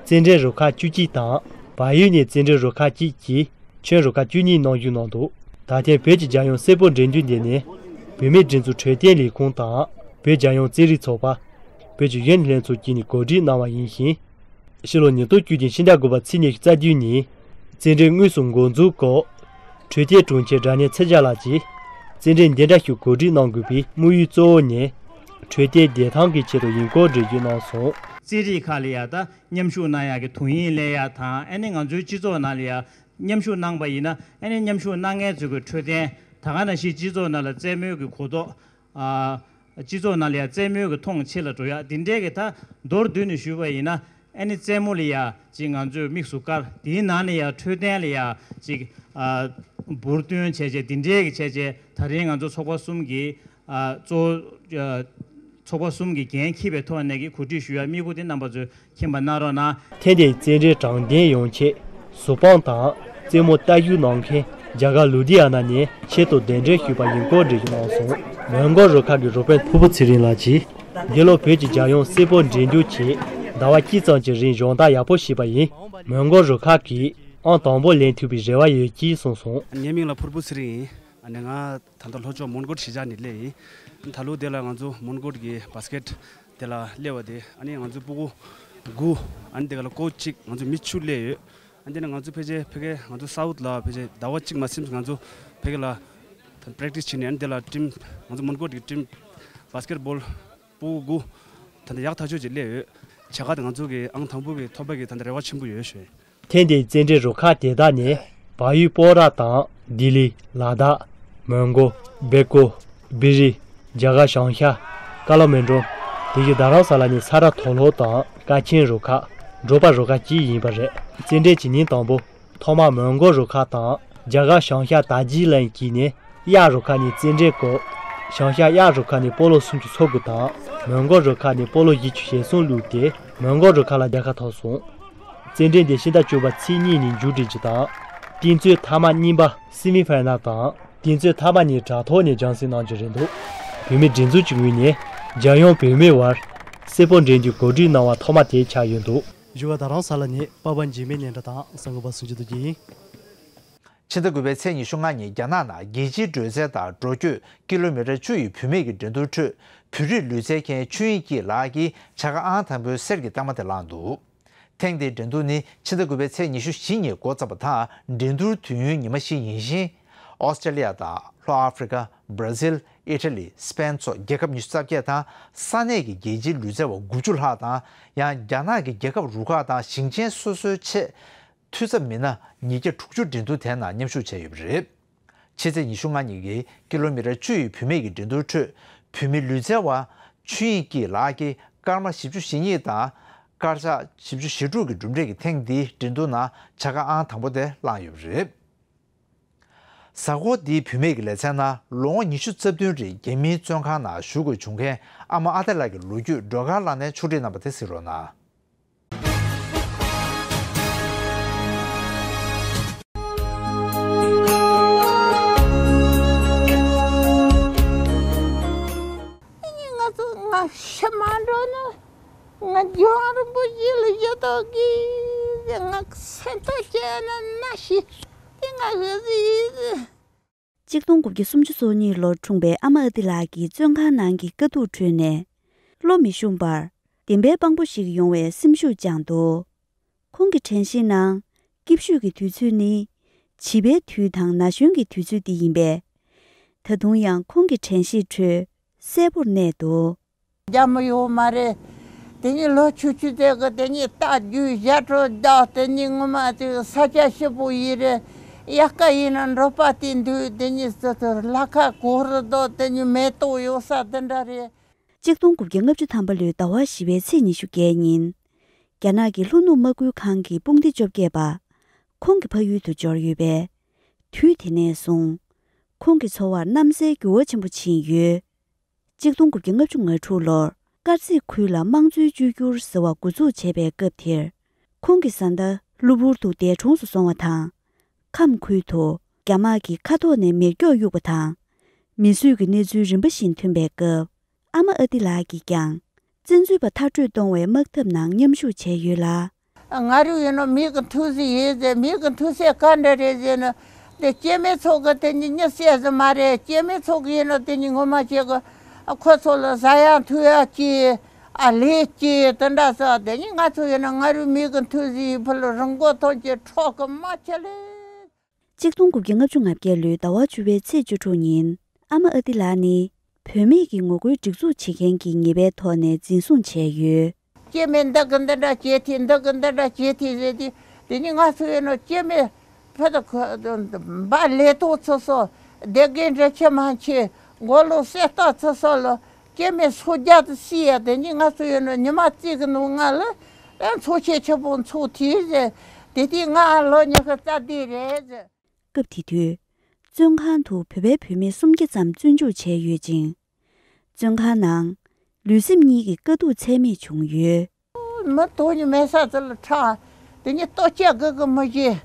རྩེད་འགྲན་རུ་ཁག་བཅུ་གཅིག་དང་བལ་ཡུལ་ནས་རྩེད་འགྲན་རུ་ཁག་གཅིག་གིས། ཁྱོན་རུ་ཁག་བཅུ་གཉིས་གནང་རྒྱུ་གནང་འདུག་ད་ཐེངས་བོད་ཀྱི་རྒྱལ་ཡོངས་སིལ་སྤོལ་འགྲན་བསྡུར་འདི་ནི་བུད་མེད་སྒྲིག་འཛུགས་འཕྲོད་བསྟེན་ལས་ཁུངས་དང་བོད་རྒྱལ་ཡོངས་རྩེད་རིགས་ཚོགས་པ། བོད་ཀྱི་གཞོན་ནུ་ལྷན་ཚོགས་ཀྱིས་ནས་གོ་སྒྲིག་གནང་བ་ཡིན་ཞིང་། ཕྱི་ལོ་ཉིས་སྟོང་བཅུ་བདུན་ཕྱི་ཟླ་དགུ་པ་ཚེས་ཉི་ཤུ་རྩ་བདུན་ཉིན། བཙལ་འབྲེལ་དངོས་སུ་འགོ་འཛུགས་སྐོར། འཕྲོད་བསྟེན་དྲུང་ཆེ་སྒྲ་སྙན་ཚེ་རྒྱལ་ལགས་ཀྱིས། བཙལ་འབྲེལ་འདི་འདྲ་ཞིག་གོ་སྒྲིག་གནང་དགོས་པའི་དམིགས་ཡུལ་གཙོ་བོ་ནི། འཕྲོད་བསྟེན་བདེ་ཐང་གི་ཆེད་དུ་ཡིན་སྐོར་འགྲེལ་བརྗོད་གནང་སོང་། བཙལ་རིགས་ཁག་ལ་ཡ་ད་མཉམ་ཞུགས་གནང་ཡག་གི་དུས་ཡུན་ལེན་ཡག་དང་། ཨ་ནི་ང་ཚོའི་སྤྱི་ཚོགས་ནང་ལ་ཡ་མཉམ་ཞུགས་གནང་པ་ཡིན་ན། ཨ་ནི་མཉམ་ཞུགས་གནང་མཁན་ཚོ་གི་འཕྲོད་བསྟེན། ད་ག་ནང་བཞིན་སྤྱི་ཚོགས་ནང་ལ་རྩེད་མོའི་གི་གོ་རྟོགས། ཨ། སྤྱི་ཚོགས་ནང་ལ་ཡ་རྩེད་མོའི་གི་མཐོང་ཆེ་ལ་འགྲོ་ཡག་འདི་འདྲའི་གི་ད་མདོར་བསྡུས་ནས་ཞུས་པ་ཡིན་ན། ཨ་ནི་རྩེད་མོ་ལ་ཡ་ཅིག་ང་ཚོས་དམིགས་སུ་བཀར། དེའི་ནང་ལ་ཡ་འཕྲོད་བསྟེན་ལ་ཡ་ཅིག་ཨ། འབུར་བཏོན་བྱས་བྱས་འདི་འདྲའི་གི་བྱས་བྱས། ད་རིང་ང་ཚོ་ཚོགས་པ་གསུམ་གྱིས། ཨ། གཙོ། ཨ། ཚོགས་པ་གསུམ་གྱི་འགན་འཁྱེར་བའི་ཐོག་ནས་ཀྱི་གོ་སྒྲིག་ཞུ་ཡ་དམིགས་ཡུལ་དེ་རྣམ་པ་ཚོས་མཁྱེན་པ་གནང་རོགས་གནང་། ཐེངས་འདིའི་རྩེད་འགྲན་དྲང་བདེན་ཡོང་ཆེད། གཟུ་དཔང་དང་རྩེད་མོ་རྟ་རྒྱུག་གནང་མཁན་རྒྱ་གར་ལུ་དྷི་ཡ་ན་ནས་ཆེད་དུ་གདན་འདྲེན་ཞུས་པ་ཡིན་སྐོར་འགྲེལ་བརྗོད་གནང་སོང་། མོན་གྷོ་རུ་ཁག་གི་རུ་དཔོན་ཕུར་བུ་ཚེ་རིང་ལགས་ཀྱིས། འདི་ལོ་བོད་ཀྱི་རྒྱལ་ཡོངས་སྲས་པོ་འགྲན་བསྡུར་ཆེད་ཟླ་བ་གཅིག་ཙམ་གྱི་རིང་སྦྱོང་བརྡར་ཡག་པོ་བྱས་པ་ཡིན། མོན་གྷོ་རུ་ཁག་གིས་ཨང་དང་པོ་ལེན་ཐུབ་པའི་རེ་བ་ཡོད་ཅེས་གསུངས་སོང་། ངའི་མིང་ལ་ཕུར་བུ་ཚེ་རིང་ཡིན། ཨ་ནི་ང་ད་ལྟ་ལྷོ་ཕྱོགས་མོན་གྷོ་གཞིས་ཆགས་ནས་སླེབས་ཡིན། ད་ལོ་དེ་ལ་ང་ཚོ་མོན་གྷོ་གི་བྷ་སི་ཀེ་ཊི་དེ་ལ་སླེབས་པ་དེ། ཨ་ནི་ང་ཚོ་སྤུ་གུ་དགུ། ཨ་ནི་དེ་ག་ལ་ཀོ་ཆི་གཅིག་ང་ཚོ་མི་བཅུ་སླེབས་ཡོད། ཨ་ནི་དེ་ནས་ང་ཚོ་ཕལ་ཆེར་ཕ་གི་ང་ཚོ་སའུ་ཐི་ལ་ཕལ་ཆེར་ཟླ་བ་གཅིག་མ་ཟིན་ང་ཚོ་ཕ་གི་ལ་པེ་རེག་ཊི་སི་བྱས་ནས། ཨ་ནི་དེ་ལ་ཊིམ་ང་ཚོ་མོན་གྷོ་གི་ཊིམ་བྷ་སི་ཀེ་ཊི་བོལ་སྤུ་གུ་དགུ་ད་ལྟ་ཡག་ཐག་ཆོད་ཅིག་སླེབས་ཡོད། བྱ་དགའ་དེ་ང་ཚོ་གི་ཨང་དང་པོ་གི་ཐོབ་པ་གི་ད་ལྟ་རེ་བ་ཆེན་པོ་ཡོད་ཞུ། ཐེངས་འདིའི་རྩེད་འགྲན་རུ་ཁག་དེ་དག་ནི་བལ་ཡུལ་སྤོག་ར་དང་ལྡི་ལི། ལ་དྭགས། མོན་གྷོ། སྦེལ་ཀོབ། སྦི་རི། རྒྱ་གར་བྱང་ཤར། ཀ་ལ་མན་གྲོང་། དེ་བཞིན་རྡ་རམ་ས་ལ་ནས་ས་རཱ་མཐོ་སློབ་དང་ཀ་ཆེན་རུ་ཁག། འབྲོག་པ་རུ་ཁག་བཅས་ཡིན་པ་རེད། རྩེད་འགྲན་གྱི་ཉིན་དང་པོ། ཐོག་མར་མོན་གྷོ་རུ་ཁག་དང་རྒྱ་གར་བྱང་ཤར་དར་ཇི་ལིང་བཅས་ནས་གཡག་རུ་ཁག་ནས་རྩེད་འགྲན་བསྐོར། བྱང་ཤར་གཡག་རུ་ཁག་ནས་སྤོ་ལོ་སུམ་ཅུ་སོ་དགུ་དང་། མོན་གྷོ་རུ་ཁག་ནས་སྤོ་ལོ་བཞི་བཅུ་ཞེ་གསུམ་བླུགས་ཏེ་མོན་གྷོ་རུ་ཁག་ལ་རྒྱལ་ཁ་ཐོབ་སོང་། རྩེད་འགྲན་དེ་ཕྱི་ཟླ་བཅུ་པ་ཚེས་གཉིས་ཉིན་མཇུག་སྒྲིལ་རྒྱུ་དང་། རྟིང་རྩོད་མཐའ་མ་གཉིས་པ་སི་མི་ཕའི་ནལ་དང་། རྟིང་རྩོད་མཐའ་མ་ནས་དྲ་ཐོག་ནས་རྒྱང་སྲིང་གནང་རྒྱུ་རེད་འདུག་བོད་མིའི་སྒྲིག་འཛུགས་ཀྱི་ངོས་ནས་རྒྱལ་ཡོངས་བུད་མེད་དབར་སྲས་པོ་འགྲན་རྒྱུའི་གོ་སྒྲིག་གནང་བ་ཐོག་མ་དེ་ཆགས་ཡོད་འདུག་བཞུགས་པ་རྡ་རམ་ས་ལ་ནས་པ་པ་འཇིགས་མེད་སྙན་གྲགས་དང་གསར་འགོད་པ་སུ་འཇུ་རྡོ་རྗེ་ཡིན། ཕྱི་ཟླ་དགུ་པའི་ཚེས་ཉི་ཤུ་ལྔ་ཉིན་རྒྱ་ནག་ནང་རྒྱལ་སྤྱིའི་བགྲོད་ཚད་དང་འགྲོ་སྐྱོད་ཀི་ལོ་མི་ཊར་བཅུ་ཡི་བུད་མེད་ཀྱི་འགྲན་བསྡུར་ཁྲོད་བོད་རིགས་ལུས་རྩལ་མཁན་ཆོས་དབྱིངས་སྐྱིད་ལགས་ཀྱིས་བྱ་དགའ་ཨང་དང་པོའི་གསེར་གྱི་རྟགས་མ་དེ་བླངས་འདུག་ཐེངས་འདིའི་འགྲན་བསྡུར་ནི་ཕྱི་ཟླ་དགུ་པའི་ཚེས་ཉི་ཤུ་བཞི་ཉིན་འགོ་བརྩམས་པ་དང་འགྲན་བསྡུར་དུས་ཡུན་ཉི་མ་བཞི་ཡིན་ཞིང་། ཨོ་སི་ཀྲེ་ལི་ཡ་དང་ལྷོ་ཨ་ཧྥི་རི་ཀ། བྷ་ར་ཟིལ། ཨི་ཊ་ལི། སི་པེན་སོགས་རྒྱལ་ཁབ་ཉི་ཤུ་རྩ་བརྒྱད་དང་ས་གནས་ཀྱི་རྒྱལ་སྤྱིའི་ལུས་རྩལ་བ་དགུ་བཅུ་ལྷག་དང་། ཡང་རྒྱ་ནག་གི་རྒྱལ་ཁབ་རུ་ཁག་དང་ཞིང་ཆེན་སོ་སོའི་ཆེད་འཐུས་ཚབ་མི་སྣ་ཉིས་བརྒྱ་དྲུག་ཅུ་འགྲན་བསྡུར་དེའི་ནང་མཉམ་ཞུགས་བྱས་ཡོད་པ་རེད། ཕྱི་ཚེས་ཉི་ཤུ་ལྔ་ཉིན་གྱི་ཀི་ལོ་མི་ཊར་བཅུ་ཡི་བུད་མེད་ཀྱི་འགྲན་བསྡུར་ཁྲོད་བོད་མི་ལུས་རྩལ་བ་ཆོས་དབྱིངས་སྐྱིད་ལགས་ཀྱིས་སྐར་མ་བཞི་བཅུ་ཞེ་གཉིས་དང་སྐར་ཆ་བཞི་བཅུ་ཞེ་དྲུག་གི་གྲུབ་འབྲས་ཀྱིས་ཐེངས་འདིའི་འགྲན་བསྡུར་ནང་བྱ་དགའ་ཨང་དང་པོ་དེ་བླངས་ཡོད་པ་རེད། གཟའ་འཁོར་འདིའི་བུད་མེད་ཀྱི་ལེ་ཚན་ནང་ལོ་ངོ་ཉི་ཤུ་རྩ་བདུན་རིང་རྒྱ་མིའི་བཙོན་ཁང་ནང་བཞུགས་དགོས་བྱུང་མཁན་ཨ་མ་ཨ་ཏི་ལགས་ཀྱི་ལོ་རྒྱུས་སྒྲོལ་དཀར་ལགས་ནས་ཕྱོགས་སྒྲིག་གནང་བ་དེ་གཟིགས་རོགས་གནང་། ང་ཚོ་ང་ཤི་མ་འགྲོ་ན། ང་རྒྱལ་བ་རིན་པོ་ཆེ་ལ་ཡི་དྭགས་ཀྱི་ང་སེམས་ཐག་བཅད་ན་ན་ཤི་དེ་ང་ཧི་ཟི་ཡི་ཟི། གཅིག་སྟོང་དགུ་བརྒྱ་སུམ་ཅུ་སོ་གཉིས་ལོར་འཁྲུངས་པའི་ཨ་མ་ཨ་ཏི་ལགས་ཀྱིས་བཙོན་ཁང་ནང་གི་དཀའ་སྡུག་ཁྲོད་ནས་བློ་མི་ཞུམ་པར་བདེན་པའི་དཔང་པོ་ཞིག་ཡོང་བའི་སེམས་ཤུགས་བཅངས་འདུག་ཁོང་གི་དྲན་ཤེས་ནང་སྐྱིད་ཤོས་ཀྱི་དུས་ཚོད་ནི་བྱིས་པའི་དུས་དང་ན་གཞོན་གྱི་དུས་ཚོད་འདི་ཡིན་པས། ད་དུང་ཡང་ཁོང་གི་དྲན་ཤེས་ཁྲོད་གསལ་པོར་གནས་འདུག་རྒྱ་མི་ཡོད་མ་རེད། དེ་ནི་ལོ་ཆུང་ཆུང་དེ་གི་དེ་ནི་རྟ་རྒྱུག་ཞྭ་ཕྲུག་རྒྱག་དེ་ནི་ངོ་མ་དེ་ས་ཆ་སྐྱིད་པོ་ཡིན་རེད། དབྱར་ཁ་ཡིན་ན་འབྲོག་པ་དེ་འདུག་དེ་ནི་ཙི་ཙི་ལ་ཁ་གོ་རུ་དོ་དེ་ནི་མེ་ཏོག་ཡོད་ས་དེ་འདྲ་རེད། གཅིག་སྟོང་དགུ་བརྒྱ་ལྔ་བཅུ་ཐམ་པ་ལོའི་ཟླ་བ་བཞི་པའི་ཚེས་ཉི་ཤུ་བརྒྱད་ཉིན། རྒྱ་ནག་གི་ལྷོ་ནུབ་དམག་ཁུལ་ཁང་གི་དཔུང་སྡེ་བཅོ་བརྒྱད་པ་ཁོང་གི་ཕ་ཡུལ་དུ་འབྱོར་ཡོད་པས། དུས་དེ་ནས་བཟུང་ཁོང་གི་འཚོ་བར་གནམ་སའི་འགྱུར་བ་ཆེན་པོ་ཕྱིན་ཡོད། གཅིག་སྟོང་དགུ་བརྒྱ་ལྔ་བཅུ་ང་དྲུག་ལོར་དཀར་མཛེས་ཁུལ་ལ་དམངས་གཙོའི་བཅོས་བསྒྱུར་ཟེར་བ་འགོ་འཛུགས་བྱས་པའི་སྐབས་དེར། ཁོང་གི་བཟའ་ཟླ་གློ་བུར་དུ་འདས་གྲོངས་སུ་སོང་བ་དང་། ཁམས་ཁུལ་དུ་རྒྱ་དམག་གིས་མཁའ་ཐོག་ནས་མེ་སྒྱོགས་གཡུགས་པ་དང་། མི་གསོད་ཀྱི་གནས་ཚུལ་རིམ་པ་བཞིན་ཐོན་པའི་སྐབས། ཨ་མ་ཨ་ཏི་ལགས་ཀྱིས་ཀྱང་། བཙན་འཛུལ་པ་མཐར་སྐྲོད་གཏོང་བའི་དམག་འཐབ་ནང་མཉམ་ཞུགས་བྱས་ཡོད་ལ། ང་རང་ཡིན་ནོ་མི་གི་འཐུས་ཤིག་ཡིན་ཟེར། མི་གི་འཐུས་ཤིག་ག་འདྲ་རེད་ཟེར་ན། དེ་སྐྱེ་དམན་ཚོ་གི་དེ་ནི་མྱི་བསད་ཟིན་མ་རེད། སྐྱེ་དམན་ཚོ་གི་ཡིན་ནོ་དེ་ནི་ངོ་མ་བྱེད་གི་ཁོ་ཚོ་ལ་ཟ་ཡག་འཐུང་ཡག་གི་ ཨ་ལས་ཀྱི་དེ་འདྲ་ས་དེ་ནི་ང་ཚོ་ཡིན་ན་ང་རུ་མི་གི་མཐུ་ཟིག་ཕུལ་རང་མགོ་ཐོན་གྱི་ཁྲོག་གི་མ་ཆེ་ལེ། གཅིག་སྟོང་དགུ་བརྒྱ་ལྔ་བཅུ་ང་བརྒྱད་ལོའི་ཟླ་བ་བཅུ་པའི་ཚེས་བཅུ་དྲུག་ཉིན་ཨ་མ་ཨ་ཏི་ལགས་ནི་བུད་མེད་ཀྱི་ངོ་རྒོལ་སྒྲིག་འཛུགས་བྱེད་མཁན་གྱི་ཉེས་པའི་ཐོག་ནས་འཛིན་བཟུང་བྱས་ཡོད། སྐྱེ་དམན་འདི་གི་འདི་འདྲ་བྱེད་ཐེ་འདི་གི་འདི་འདྲ་བྱེད་ཐེ་ཟེར་ཏེ། དེ་ནི་ང་ཚོ་ཡིན་ན་སྐྱེ་དམན་ཕ་ད་ཁོ་འབའ་ལེ་ཏོ་ཚོ་སོ་སྡེ་དགེ་འདྲ་ཆེ་མ་ཆེ་མགོ་ལོ་གསེར་རྟ་ཚོ་སོ་ལོ་སྐྱེ་དམན་སོ་རྒྱ་དུ་སི་ཡ་དེ་ནི་ང་ཚོ་ཡིན་ན་ཉི་མ་རྩིས་གི་ནང་ང་ལ་ཨ་འཚོ་ཆེ་ཆེ་པོ་འཚོ་ཐེ་ཟེར། དེ་དེ་ང་ལོ་ཉི་ཤུ་རྩ་བདུན་རེད་ཟེར། སྐབས་དེ་དུས། བཙོན་ཁང་དུ་བོད་པའི་བུད་མེད་སུམ་བརྒྱ་ཙམ་བཙོན་འཇུག་བྱས་ཡོད་ཅིང་། བཙོན་ཁང་ནང་ལུས་སེམས་གཉིས་ཀྱི་དཀའ་སྡུག་ཚད་མེད་བྱུང་ཡོད། མི་དོ་ནི་མེད་ས་ཚོ་ལ་ཁྲག་དེ་ནི་ལྟོ་ཆས་དགོས་གི་མི་ཤེས།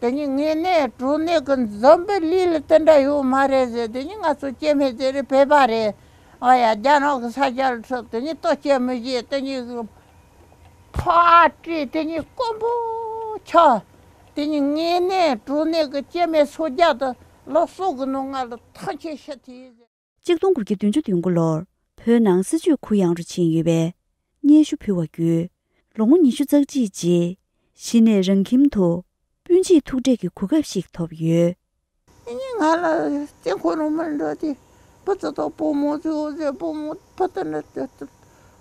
དེ་ནི་ངེས་གནས་གྲོ་ནས་གི་འཛམ་བུ་གླིང་ལ་དེ་འདྲ་ཡོད་མ་རེད་ཟེར། དེ་ནི་ང་ཚོ་སྐྱེ་དམན་དེ་རེད་བོད་པ་རེད། ཨ་ཡ་རྒྱ་ནག་གི་ས་ཆ་ལ་ཁྲིད་དེ་ནི་ལྟོ་ཆས་མི་ཤེས། དེ་ནི་ཕ་སྤྲེལ་དེ་ནི་དཀོན་པོ་ཆགས། དེ་ནི་ངེས་གནས་གྲོ་ནས་གི་སྐྱེ་དམན་སོ་རྒྱ་དུ་ལོ་གསུམ་གི་ནང་ང་ལ་ཐང་ཆད་ཤི་ཐེ་ཟེར། གཅིག་སྟོང་དགུ་བརྒྱ་བདུན་ཅུ་དོན་དགུ་ལོར་བོད་ནང་སྲིད་བྱུས་གུ་ཡངས་རུ་ཕྱིན་ཡོད་པས། སྙན་ཞུ་ཕུལ་བ་བརྒྱུད། ལོ་ངོ་ཉི་ཤུ་རྩ་གཅིག་རྗེས། གཞི་ནས་རང་ཁྱིམ་དུ་སྤུན་མཆེད་ཐུག་འཕྲད་ཀྱི་གོ་སྐབས་ཤིག་ཐོབ་ཡོད། ངས་ང་ལ་བཙོན་ཁང་ནང་མར་འགྲོ་དུས་བུ་ཚ་དང་བུ་མོ་ཚོ་ཟེར། བུ་མོ་བུ་དེ་ནི་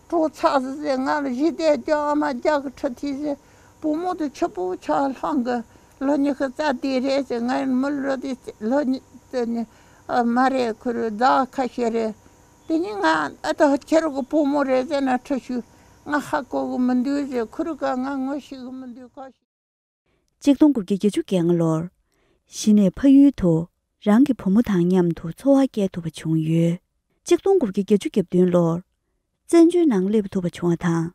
གྲོངས་ཚར་ཟེར། ང་ལ་ཞི་བདེ་རྒྱུ་ཨ་མ་རྒྱ་གི་ཁྲི་ཐིག་ཟེར། བུ་མོ་དེ་ཕྱུག་པོ་ཆགས་ལྷང་གི་ལོ་ཉི་ཤུ་རྩ་བདུན་རེད་ཟེར། ང་མི་ལོ་དེ་ལོ་ཉི་དེ་ནི་ཨ་མ་རེད། ཁོ་རུ་ཟླ་ཁ་ཤས་རེད། དེ་ནི་ང་ཨ་ད་ཁྱེད་རང་གི་བུ་མོ་རེད་ཟེར་ན་ཁྲི་ཞུ་ང་ཧ་གོ་གི་མི་འདུག་ཟེར། ཁོ་རུ་ཀ་ང་ངོ་ཤེས་གི་མི་འདུག་ག་ཞུ། གཅིག་སྟོང་དགུ་བརྒྱ་བརྒྱད་ཅུ་གྱ་ལྔ་ལོར། གཞི་ནས་ཕ་ཡུལ་དུ་རང་གི་བུ་མོ་དང་མཉམ་དུ་འཚོ་བ་སྐྱེལ་ཐུབ་པ་བྱུང་ཡོད། གཅིག་སྟོང་དགུ་བརྒྱ་བརྒྱད་ཅུ་གྱ་བདུན་ལོར། བཙན་བྱོལ་ནང་སླེབས་ཐུབ་པ་བྱུང་བ་དང་།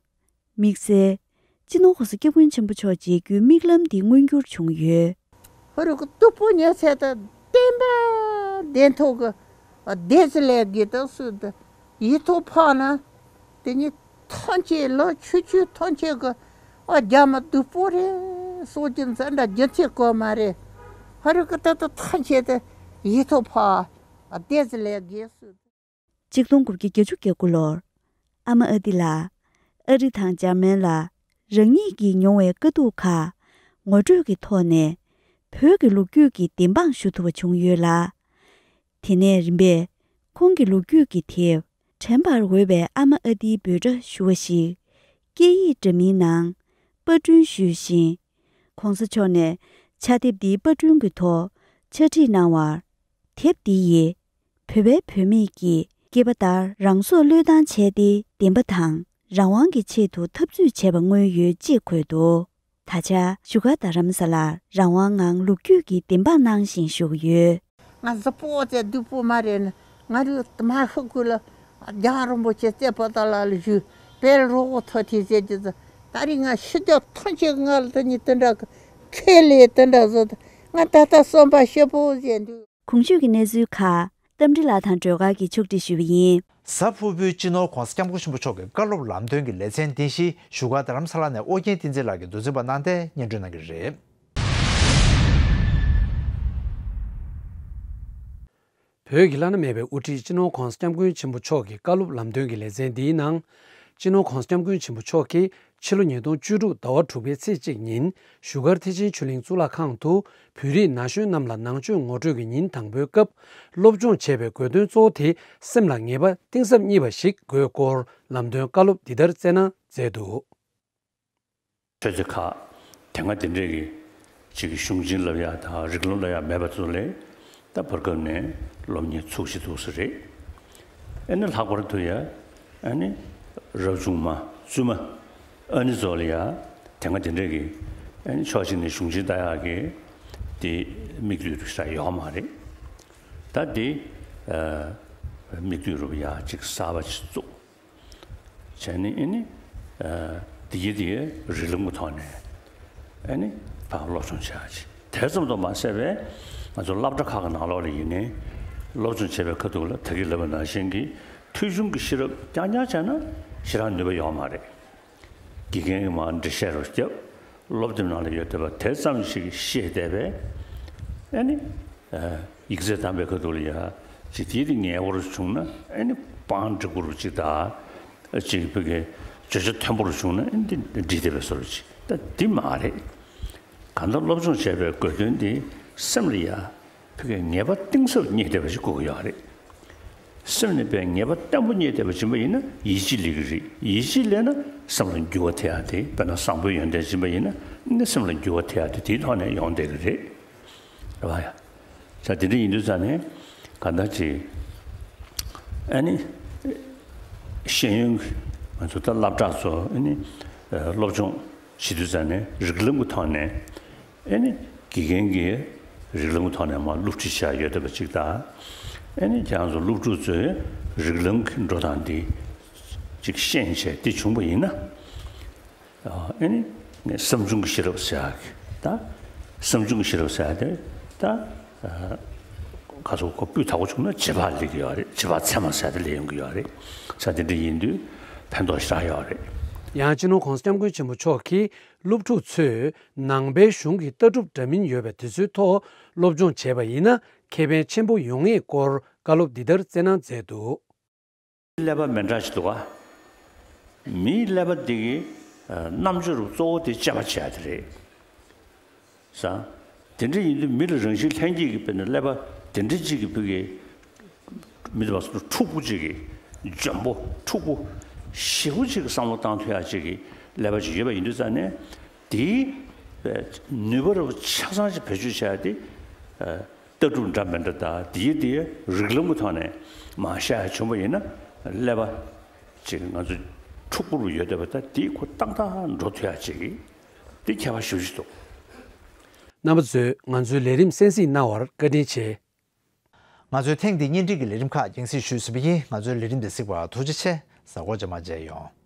དམིགས་བསལ། སྤྱི་ནོར་༸གོང་ས་༸སྐྱབས་མགོན་ཆེན་པོ་མཆོག་མཇལ་རྒྱུའི་མིག་ལམ་འདི་མངོན་འགྱུར་བྱུང་ཡོད། ཧོ་རུ་ཀ་སྟུག་པོ་ཉལ་ཚད་དུ་བསྟན་པ་བདེན་ཐོག་གི་བདེ་ཟི་ལས་དགེ་དག་སུ་དུ་ཡིད་ཐོག་ཕག་ན། དེ་ཉིད་ཐང་ཆད་ལོ་ཆུ་ཆུ་ཐང་ཆད་གི་ཨ་རྒྱ་མི་སྡུག་པོ་རེད་སོགས་ཀྱི་འཛིན་གྲྭ་རྒྱུ་ཚེ་གོ་མ་རེད། ཧ་རི་ཀི་ཏི་ཏི་ཐང་ཆད་དེ་ཡིད་ཐོག་ཕག་བདེ་ཟི་ལས་དགེ་སུ། གཅིག་སྟོང་དགུ་བརྒྱ་བརྒྱད་ཅུ་གྱ་དགུ་ལོར། ཨ་མ་ཨ་ཏི་ལ། ཨ་རི་དང་འཇར་མན་ལ། རང་ཉིད་ཀྱིས་མྱོང་བའི་དཀའ་སྡུག་ཁག་ངོ་སྤྲོད་ཀྱི་ཐོག་ནས། བོད་ཀྱི་ལོ་རྒྱུས་ཀྱི་བདེན་དཔང་ཞུ་ཐུབ་པ་བྱུང་ཡོད་ལ། དེ་ནས་རིམ་པས། ཁོང་གི་ལོ་རྒྱུས་ཀྱི་དེབ། དྲན་པར་འོས་པའི་ཨ་མ་ཨ་ཏིའི་འབོད་སྒྲ་ཞུ་བ་ཞིག་སྐད་ཡིག་འདྲ་མིན་ནང་པར་སྐྲུན་ཞུས་ཤིང་། ༸གོང་ས་མཆོག་ནས་ཕྱག་དེབ་འདིའི་པར་སྐྲུན་གྱི་ཐོག་ཕྱག་བྲིས་གནང་བར། དེབ་འདི་ཡིས། བོད་པའི་བུད་མེད་ཀྱིས་སྐྱེས་པ་ལྟར་རང་སྲོག་བློས་བཏང་བྱས་ཏེ་བདེན་པ་དང་རང་དབང་གི་ཆེད་དུ་འཐབ་རྩོད་བྱས་པ་མངོན་ཡོད་ཅེས་འཁོད་འདུག་ད་ཆ་བཞུགས་སྒར་རྡ་རམ་ས་ལར་རང་དབང་ངང་ལོ་རྒྱུས་ཀྱི་བདེན་དཔང་གནང་བཞིན་བཞུགས་ཡོད། ང་གཟི་པོ་ཙེ་སྡུག་པོ་མ་རེད་ན། ང་རུ་མ་ཤི་ཁུ་ལ་རྒྱང་རིན་པོ་ཆེ་རྩེ་པོ་ཏ་ལ་ལ་བཞུགས་པེལ་རོགས་ཐོ་ཐི་ཟེར་གྱི་ད་རིང་ང་ཤི་རྒྱག་ཐང་ཆད་ང་ལ་ད་ཉི་དེ་འདྲ་གི་ཁེ་ལས་དེ་འདྲ་བཟོ་ད་ང་ད་ལྟ་གསོན་པ་ཤི་པོ་ཟེར་འདུག་གོང་ཞུས་ཀྱི་གནས་ཚུལ་ཁག་རྟ་མགྲིན་ལགས་དང་སྒྲོལ་དཀར་གྱིས་ཕྱོགས་སྒྲིག་ཞུས་པ་ཡིན། གཟའ་ཕུར་བུའི་སྤྱི་ནོར་༸གོང་ས་༸སྐྱབས་མགོན་ཆེན་པོ་མཆོག་གི་བཀའ་སློབ་ལམ་སྟོན་གྱི་ལེ་ཚན་དེ་བཞིན་བཞུགས་སྒར་རྡ་རམ་ས་ལ་ནས་ཨོ་རྒྱན་བསྟན་འཛིན་ལགས་ཀྱིས་མདོ་འཛིན་པ་གནང་སྟེ་སྙན་སྒྲོན་གནང་གི་རེད། བོད་ཀྱི་བླ་ན་མེད་པའི་དབུ་ཁྲིད་སྤྱི་ནོར་༸གོང་ས་༸སྐྱབས་མགོན་ཆེན་པོ་མཆོག་གི་བཀའ་སློབ་ལམ་སྟོན་གྱི་ལེ་ཚན་འདིའི་ནང་། སྤྱི་ནོར་༸གོང་ས་༸སྐྱབས་མགོན་ཆེན་པོ་མཆོག་གིས་ཕྱི་ལོ་ཉིས་སྟོང་བཅུ་དྲུག་ཟླ་བ་དྲུག་པའི་ཚེས་གཅིག་ཉིན་བཞུགས་སྒར་ཐེག་ཆེན་ཆོས་གླིང་གཙུག་ལག་ཁང་དུ་བོད་རིགས་ན་གཞོན་རྣམས་ལ་ནང་ཆོས་ངོ་སྤྲོད་ཀྱི་ཉིན་དང་པོའི་སྐབས་སློབ་སྦྱོང་བྱས་པའི་དགོས་དོན་གཙོ་བོ་དེ་སེམས་ལ་ངེས་པ་གཏིང་ཟབ་རྙེད་པ་ཞིག་དགོས་སྐོར་ལམ་སྟོན་བཀའ་སློབ་འདི་ལྟར་སྩལ་གནང་མཛད་འདུག་ཆོས་རྗེ་ཁག་དེ་སྔ་དེ་འདྲས་ཀྱི་ཅིག་གི་གཞུང་ཆེན་བསླབ་ཡག་དང་རིགས་ལམ་བསླབ་ཡག་མེད་པ་ཚོ་ལས་ད་བར་སྐབས་ནས་སློབ་གཉེར་ཚུགས་ཤིག་འདུག་ས་རེད། ཨ་ནི་ལྷག་པར་དུ་ཡ་ཨ་ནི་རབ་བྱུང་མ་བཙུན་མ་ཨ་ནི་ཚོ་ལ་ཡ་དེ་སྔ་དེ་འདྲས་ཀྱི་ཨ་ནི་ཕྱོགས་གཅིག་ནས་གཞུང་ཆེན་ལྟ་ཡག་གི་དེ་དམིགས་དུས་རུ་ཤ་ཡོད་མ་རེད། ད་དེ་དམིགས་དུས་རུ་ཡ་ཅིག་གསར་པ་ཅིག་བཙུགས། བྱས་ནས་ཨ་ནི། དེ་གའི་དེ་གའི་རིགས་ལམ་གྱི་ཐོག་ནས་ཨ་ནི་ཕར་སློབ་སྦྱོང་བྱེད་ཡག་ཅིག་དེ་ཙམ་དུ་མ་ཟད་པའི་ང་ཚོ་སློབ་གྲྭ་ཁག་གི་ནང་ལོགས་ལ་ཡིན་ནའི་སློབ་སྦྱོང་བྱེད་པའི་ཁ་ཐུག་ལ་ད་གིན་ལབ་པ་ནང་བཞིན་གྱི་ཐོས་བྱུང་གི་ཤེས་རབ་རྐྱང་རྐྱང་བྱས་ན་ཞེ་དྲག་ནུས་པ་ཡོད་མ་རེད། དགེ་རྒན་གྱིས་མར་འགྲེལ་བཤད་རོགས་བརྒྱབ། སློབ་དེབ་ནང་ལ་ཡོད་བསྡད་པ་དེ་ཙམ་ཞིག་ཤེས་བསྡད་པས་ཨ་ནི། ཡིག་ཚད་བདམས་པའི་ཁ་ཐུག་ལ་ཡ་ཅིག་དེའི་དེ་ངེས་པར་བྱུང་ན་ཨ་ནི་པང་འགྲིག་པོ་རུ་ཅིག་ད་ ཅིག་ཕ་གི་བརྗོད་བྱ་མཐོན་པོར་བྱུང་ན་འདི་འགྲིག་བསྡད་པའི་བཟོ་འདྲ་ཅིག་ད་འདི་མ་རེད། གང་ལྟར་སློབ་སྦྱོང་བྱས་པའི་དགོས་དོན་འདི་སེམས་ལ་ཡ་ཕ་གི་ངེས་པ་གཏིང་ཟབ་རྙེད་བསྡད་པ་ཞིག་དགོས་ཀྱི་ཡོད་རེད། སེམས་ནས་པའི་ངེས་པ་བརྟན་པོ་རྙེད་བསྡད་པ་ཡིན་པ་ཡིན་ན་ཡིད་ཆེས་སླེབས་ཀྱི་རེད། ཡིད་ཆེས་སླེབས་ན་སེམས་ལ་འགྱུར་བ་ཐེབས་ཡག་དེ། དཔེར་ན་བཟང་པོའི་ཡོན་ཏན་ཡིན་པ་ཡིན་ན་ནི་སེམས་ལ་འགྱུར་བ་ཐེབས་ཡག་དེ་དེའི་ཐོག་ནས་ཡོང་བསྡད་ཀྱི་རེད། རེད་བ་ཡ། ས་དེ་འདྲ་ཡིན་དུས་ཙང་ནས་ག་འདྲ་ཅིག་ཨ་ནི་ཤེས་ཡོན་ང་ཚོ་ད་སློབ་གྲྭ་ཚོ་ཨ་ནི་སློབ་སྦྱོང་བྱེད་དུས་ཙང་ནས་རིགས་ལམ་གྱི་ཐོག་ནས་ཨ་ནི་དགེ་རྒན་གྱིས་རིགས་ལམ་གྱི་ཐོག་ནས་མར་སློབ་ཁྲིད་བྱས་ཡོད་བསྡད་པ་ཅིག་དང་། ཨ་ནི་ཁྱེད་རང་ཚོ་སློབ་ཕྲུག་ཚོས་རིགས་ལམ་གྱི་འགྲོ་སྟངས་འདི་ཅིག་ཤེས་བྱས་དེ་བྱུང་པ་ཡིན་ན། ཨ་ནི་བསམ་བྱུང་གི་ཤེས་རབ་ཟེར་ཡག་གི་ད་བསམ་བྱུང་གི་ཤེས་རབ་ཟེར་ཡག་དེ་ད་ཁ་སོ་ཁོ་སྤུས་དག་པོ་བྱུང་ན་རྗེས་དཔག་སླེབས་ཀྱི་ཡོད་རེད། རྗེས་དཔག་ཚད་མ་ཟེར་ཡག་དེ་སླེབས་ཡོང་གི་ཡོད་རེད། ས་དེ་འདྲ་ཡིན་དུས་ཕན་ཐོགས་ཞེ་དྲག་ཡོད་རེད། ཡང་སྤྱི་ནོར་༸གོང་ས་༸སྐྱབས་མགོན་ཆེན་པོ་མཆོག་གིས་སློབ་ཕྲུག་ཚོས་ནང་པའི་གཞུང་གི་ལྟ་གྲུབ་འདྲ་མིན་ཡོད་པའི་དེ་ཚོའི་ཐོག་སློབ་སྦྱོང་བྱས་པ་ཡིན་ན་ཁེ་ཕན་ཆེན་པོ་ཡོང་ངེས་སྐོར་བཀའ་སློབ་འདི་ལྟར་སྩལ་གནང་མཛད་འདུག་ཀླད་པ་མི་འདྲ་ཞིག་འདུག་ག་མིའི་ཀླད་པ་འདི་གི་ཨ་རྣམ་དཔྱོད་རུ་གཙོ་བོ་དེ་དཔྱད་པ་བྱས་ཏེ་རེད་ས། དེ་འདྲ་ཡིན་དུས་མི་ལ་རང་བཞིན་ལྷན་སྐྱེས་ཀྱི་དཔེར་ན་ཀླད་པ་དེ་འདྲ་གཅིག་གི་བུ་གི་མི་འདུག་པ་སོ་འཁྲུག་པོ་གཅིག་གི་འཇོན་པོ་འཁྲུག་པོ་ཞེ་པོ་གཅིག་གི་བསམ་བློ་བཏང་ཐུབ་ཡག་གཅིག་གི་ཀླད་པ་ཅིག་ཡོད་པ་ཡིན་དུས་ཙང་ནས་དེའི་ནུས་པ་རུ་ཆ་ཚང་ཞིག་བེད་སྤྱོད་བྱས་ཏེ། ལྟ་གྲུབ་འདྲ་མི་འདྲ་དང་དེའི་དེའི་རིགས་ལམ་གྱི་ཐོག་ནས་མར་བཤད་ཡ་བྱུང་བ་ཡིན་ན་ཀླད་པ་ཅིག་ང་ཚོ་འཁྲུག་པོ་རུ་ཡོད་བསྡད་པ་དང་དེའི་ཁོ་ཏག་ཏག་འགྲོ་ཐུབ་ཡ་ཅིག་དེ་ཁྱད་པར་ཞེ་པོ་ཅིག་འདུག་རྣམ་པ་ཚོས་ང་ཚོའི་ལས་རིམ་གསན་གཟིགས་གནང་བར་བཀའ་དྲིན་ཆེ། ང་ཚོའི་ཐེངས་འདིའི་བརྙན་འཕྲིན་གྱི་ལས་རིམ་ཁག་རྒྱང་སྲིང་ཞུས་ཟིན་པ་ཡིན། ང་ཚོའི་ལས་རིམ་འདི་གཟིགས་པར་ཐུགས་རྗེ་ཆེ། གཟའ་འཁོར་རྗེས་མར་མཇལ་ཡོང་།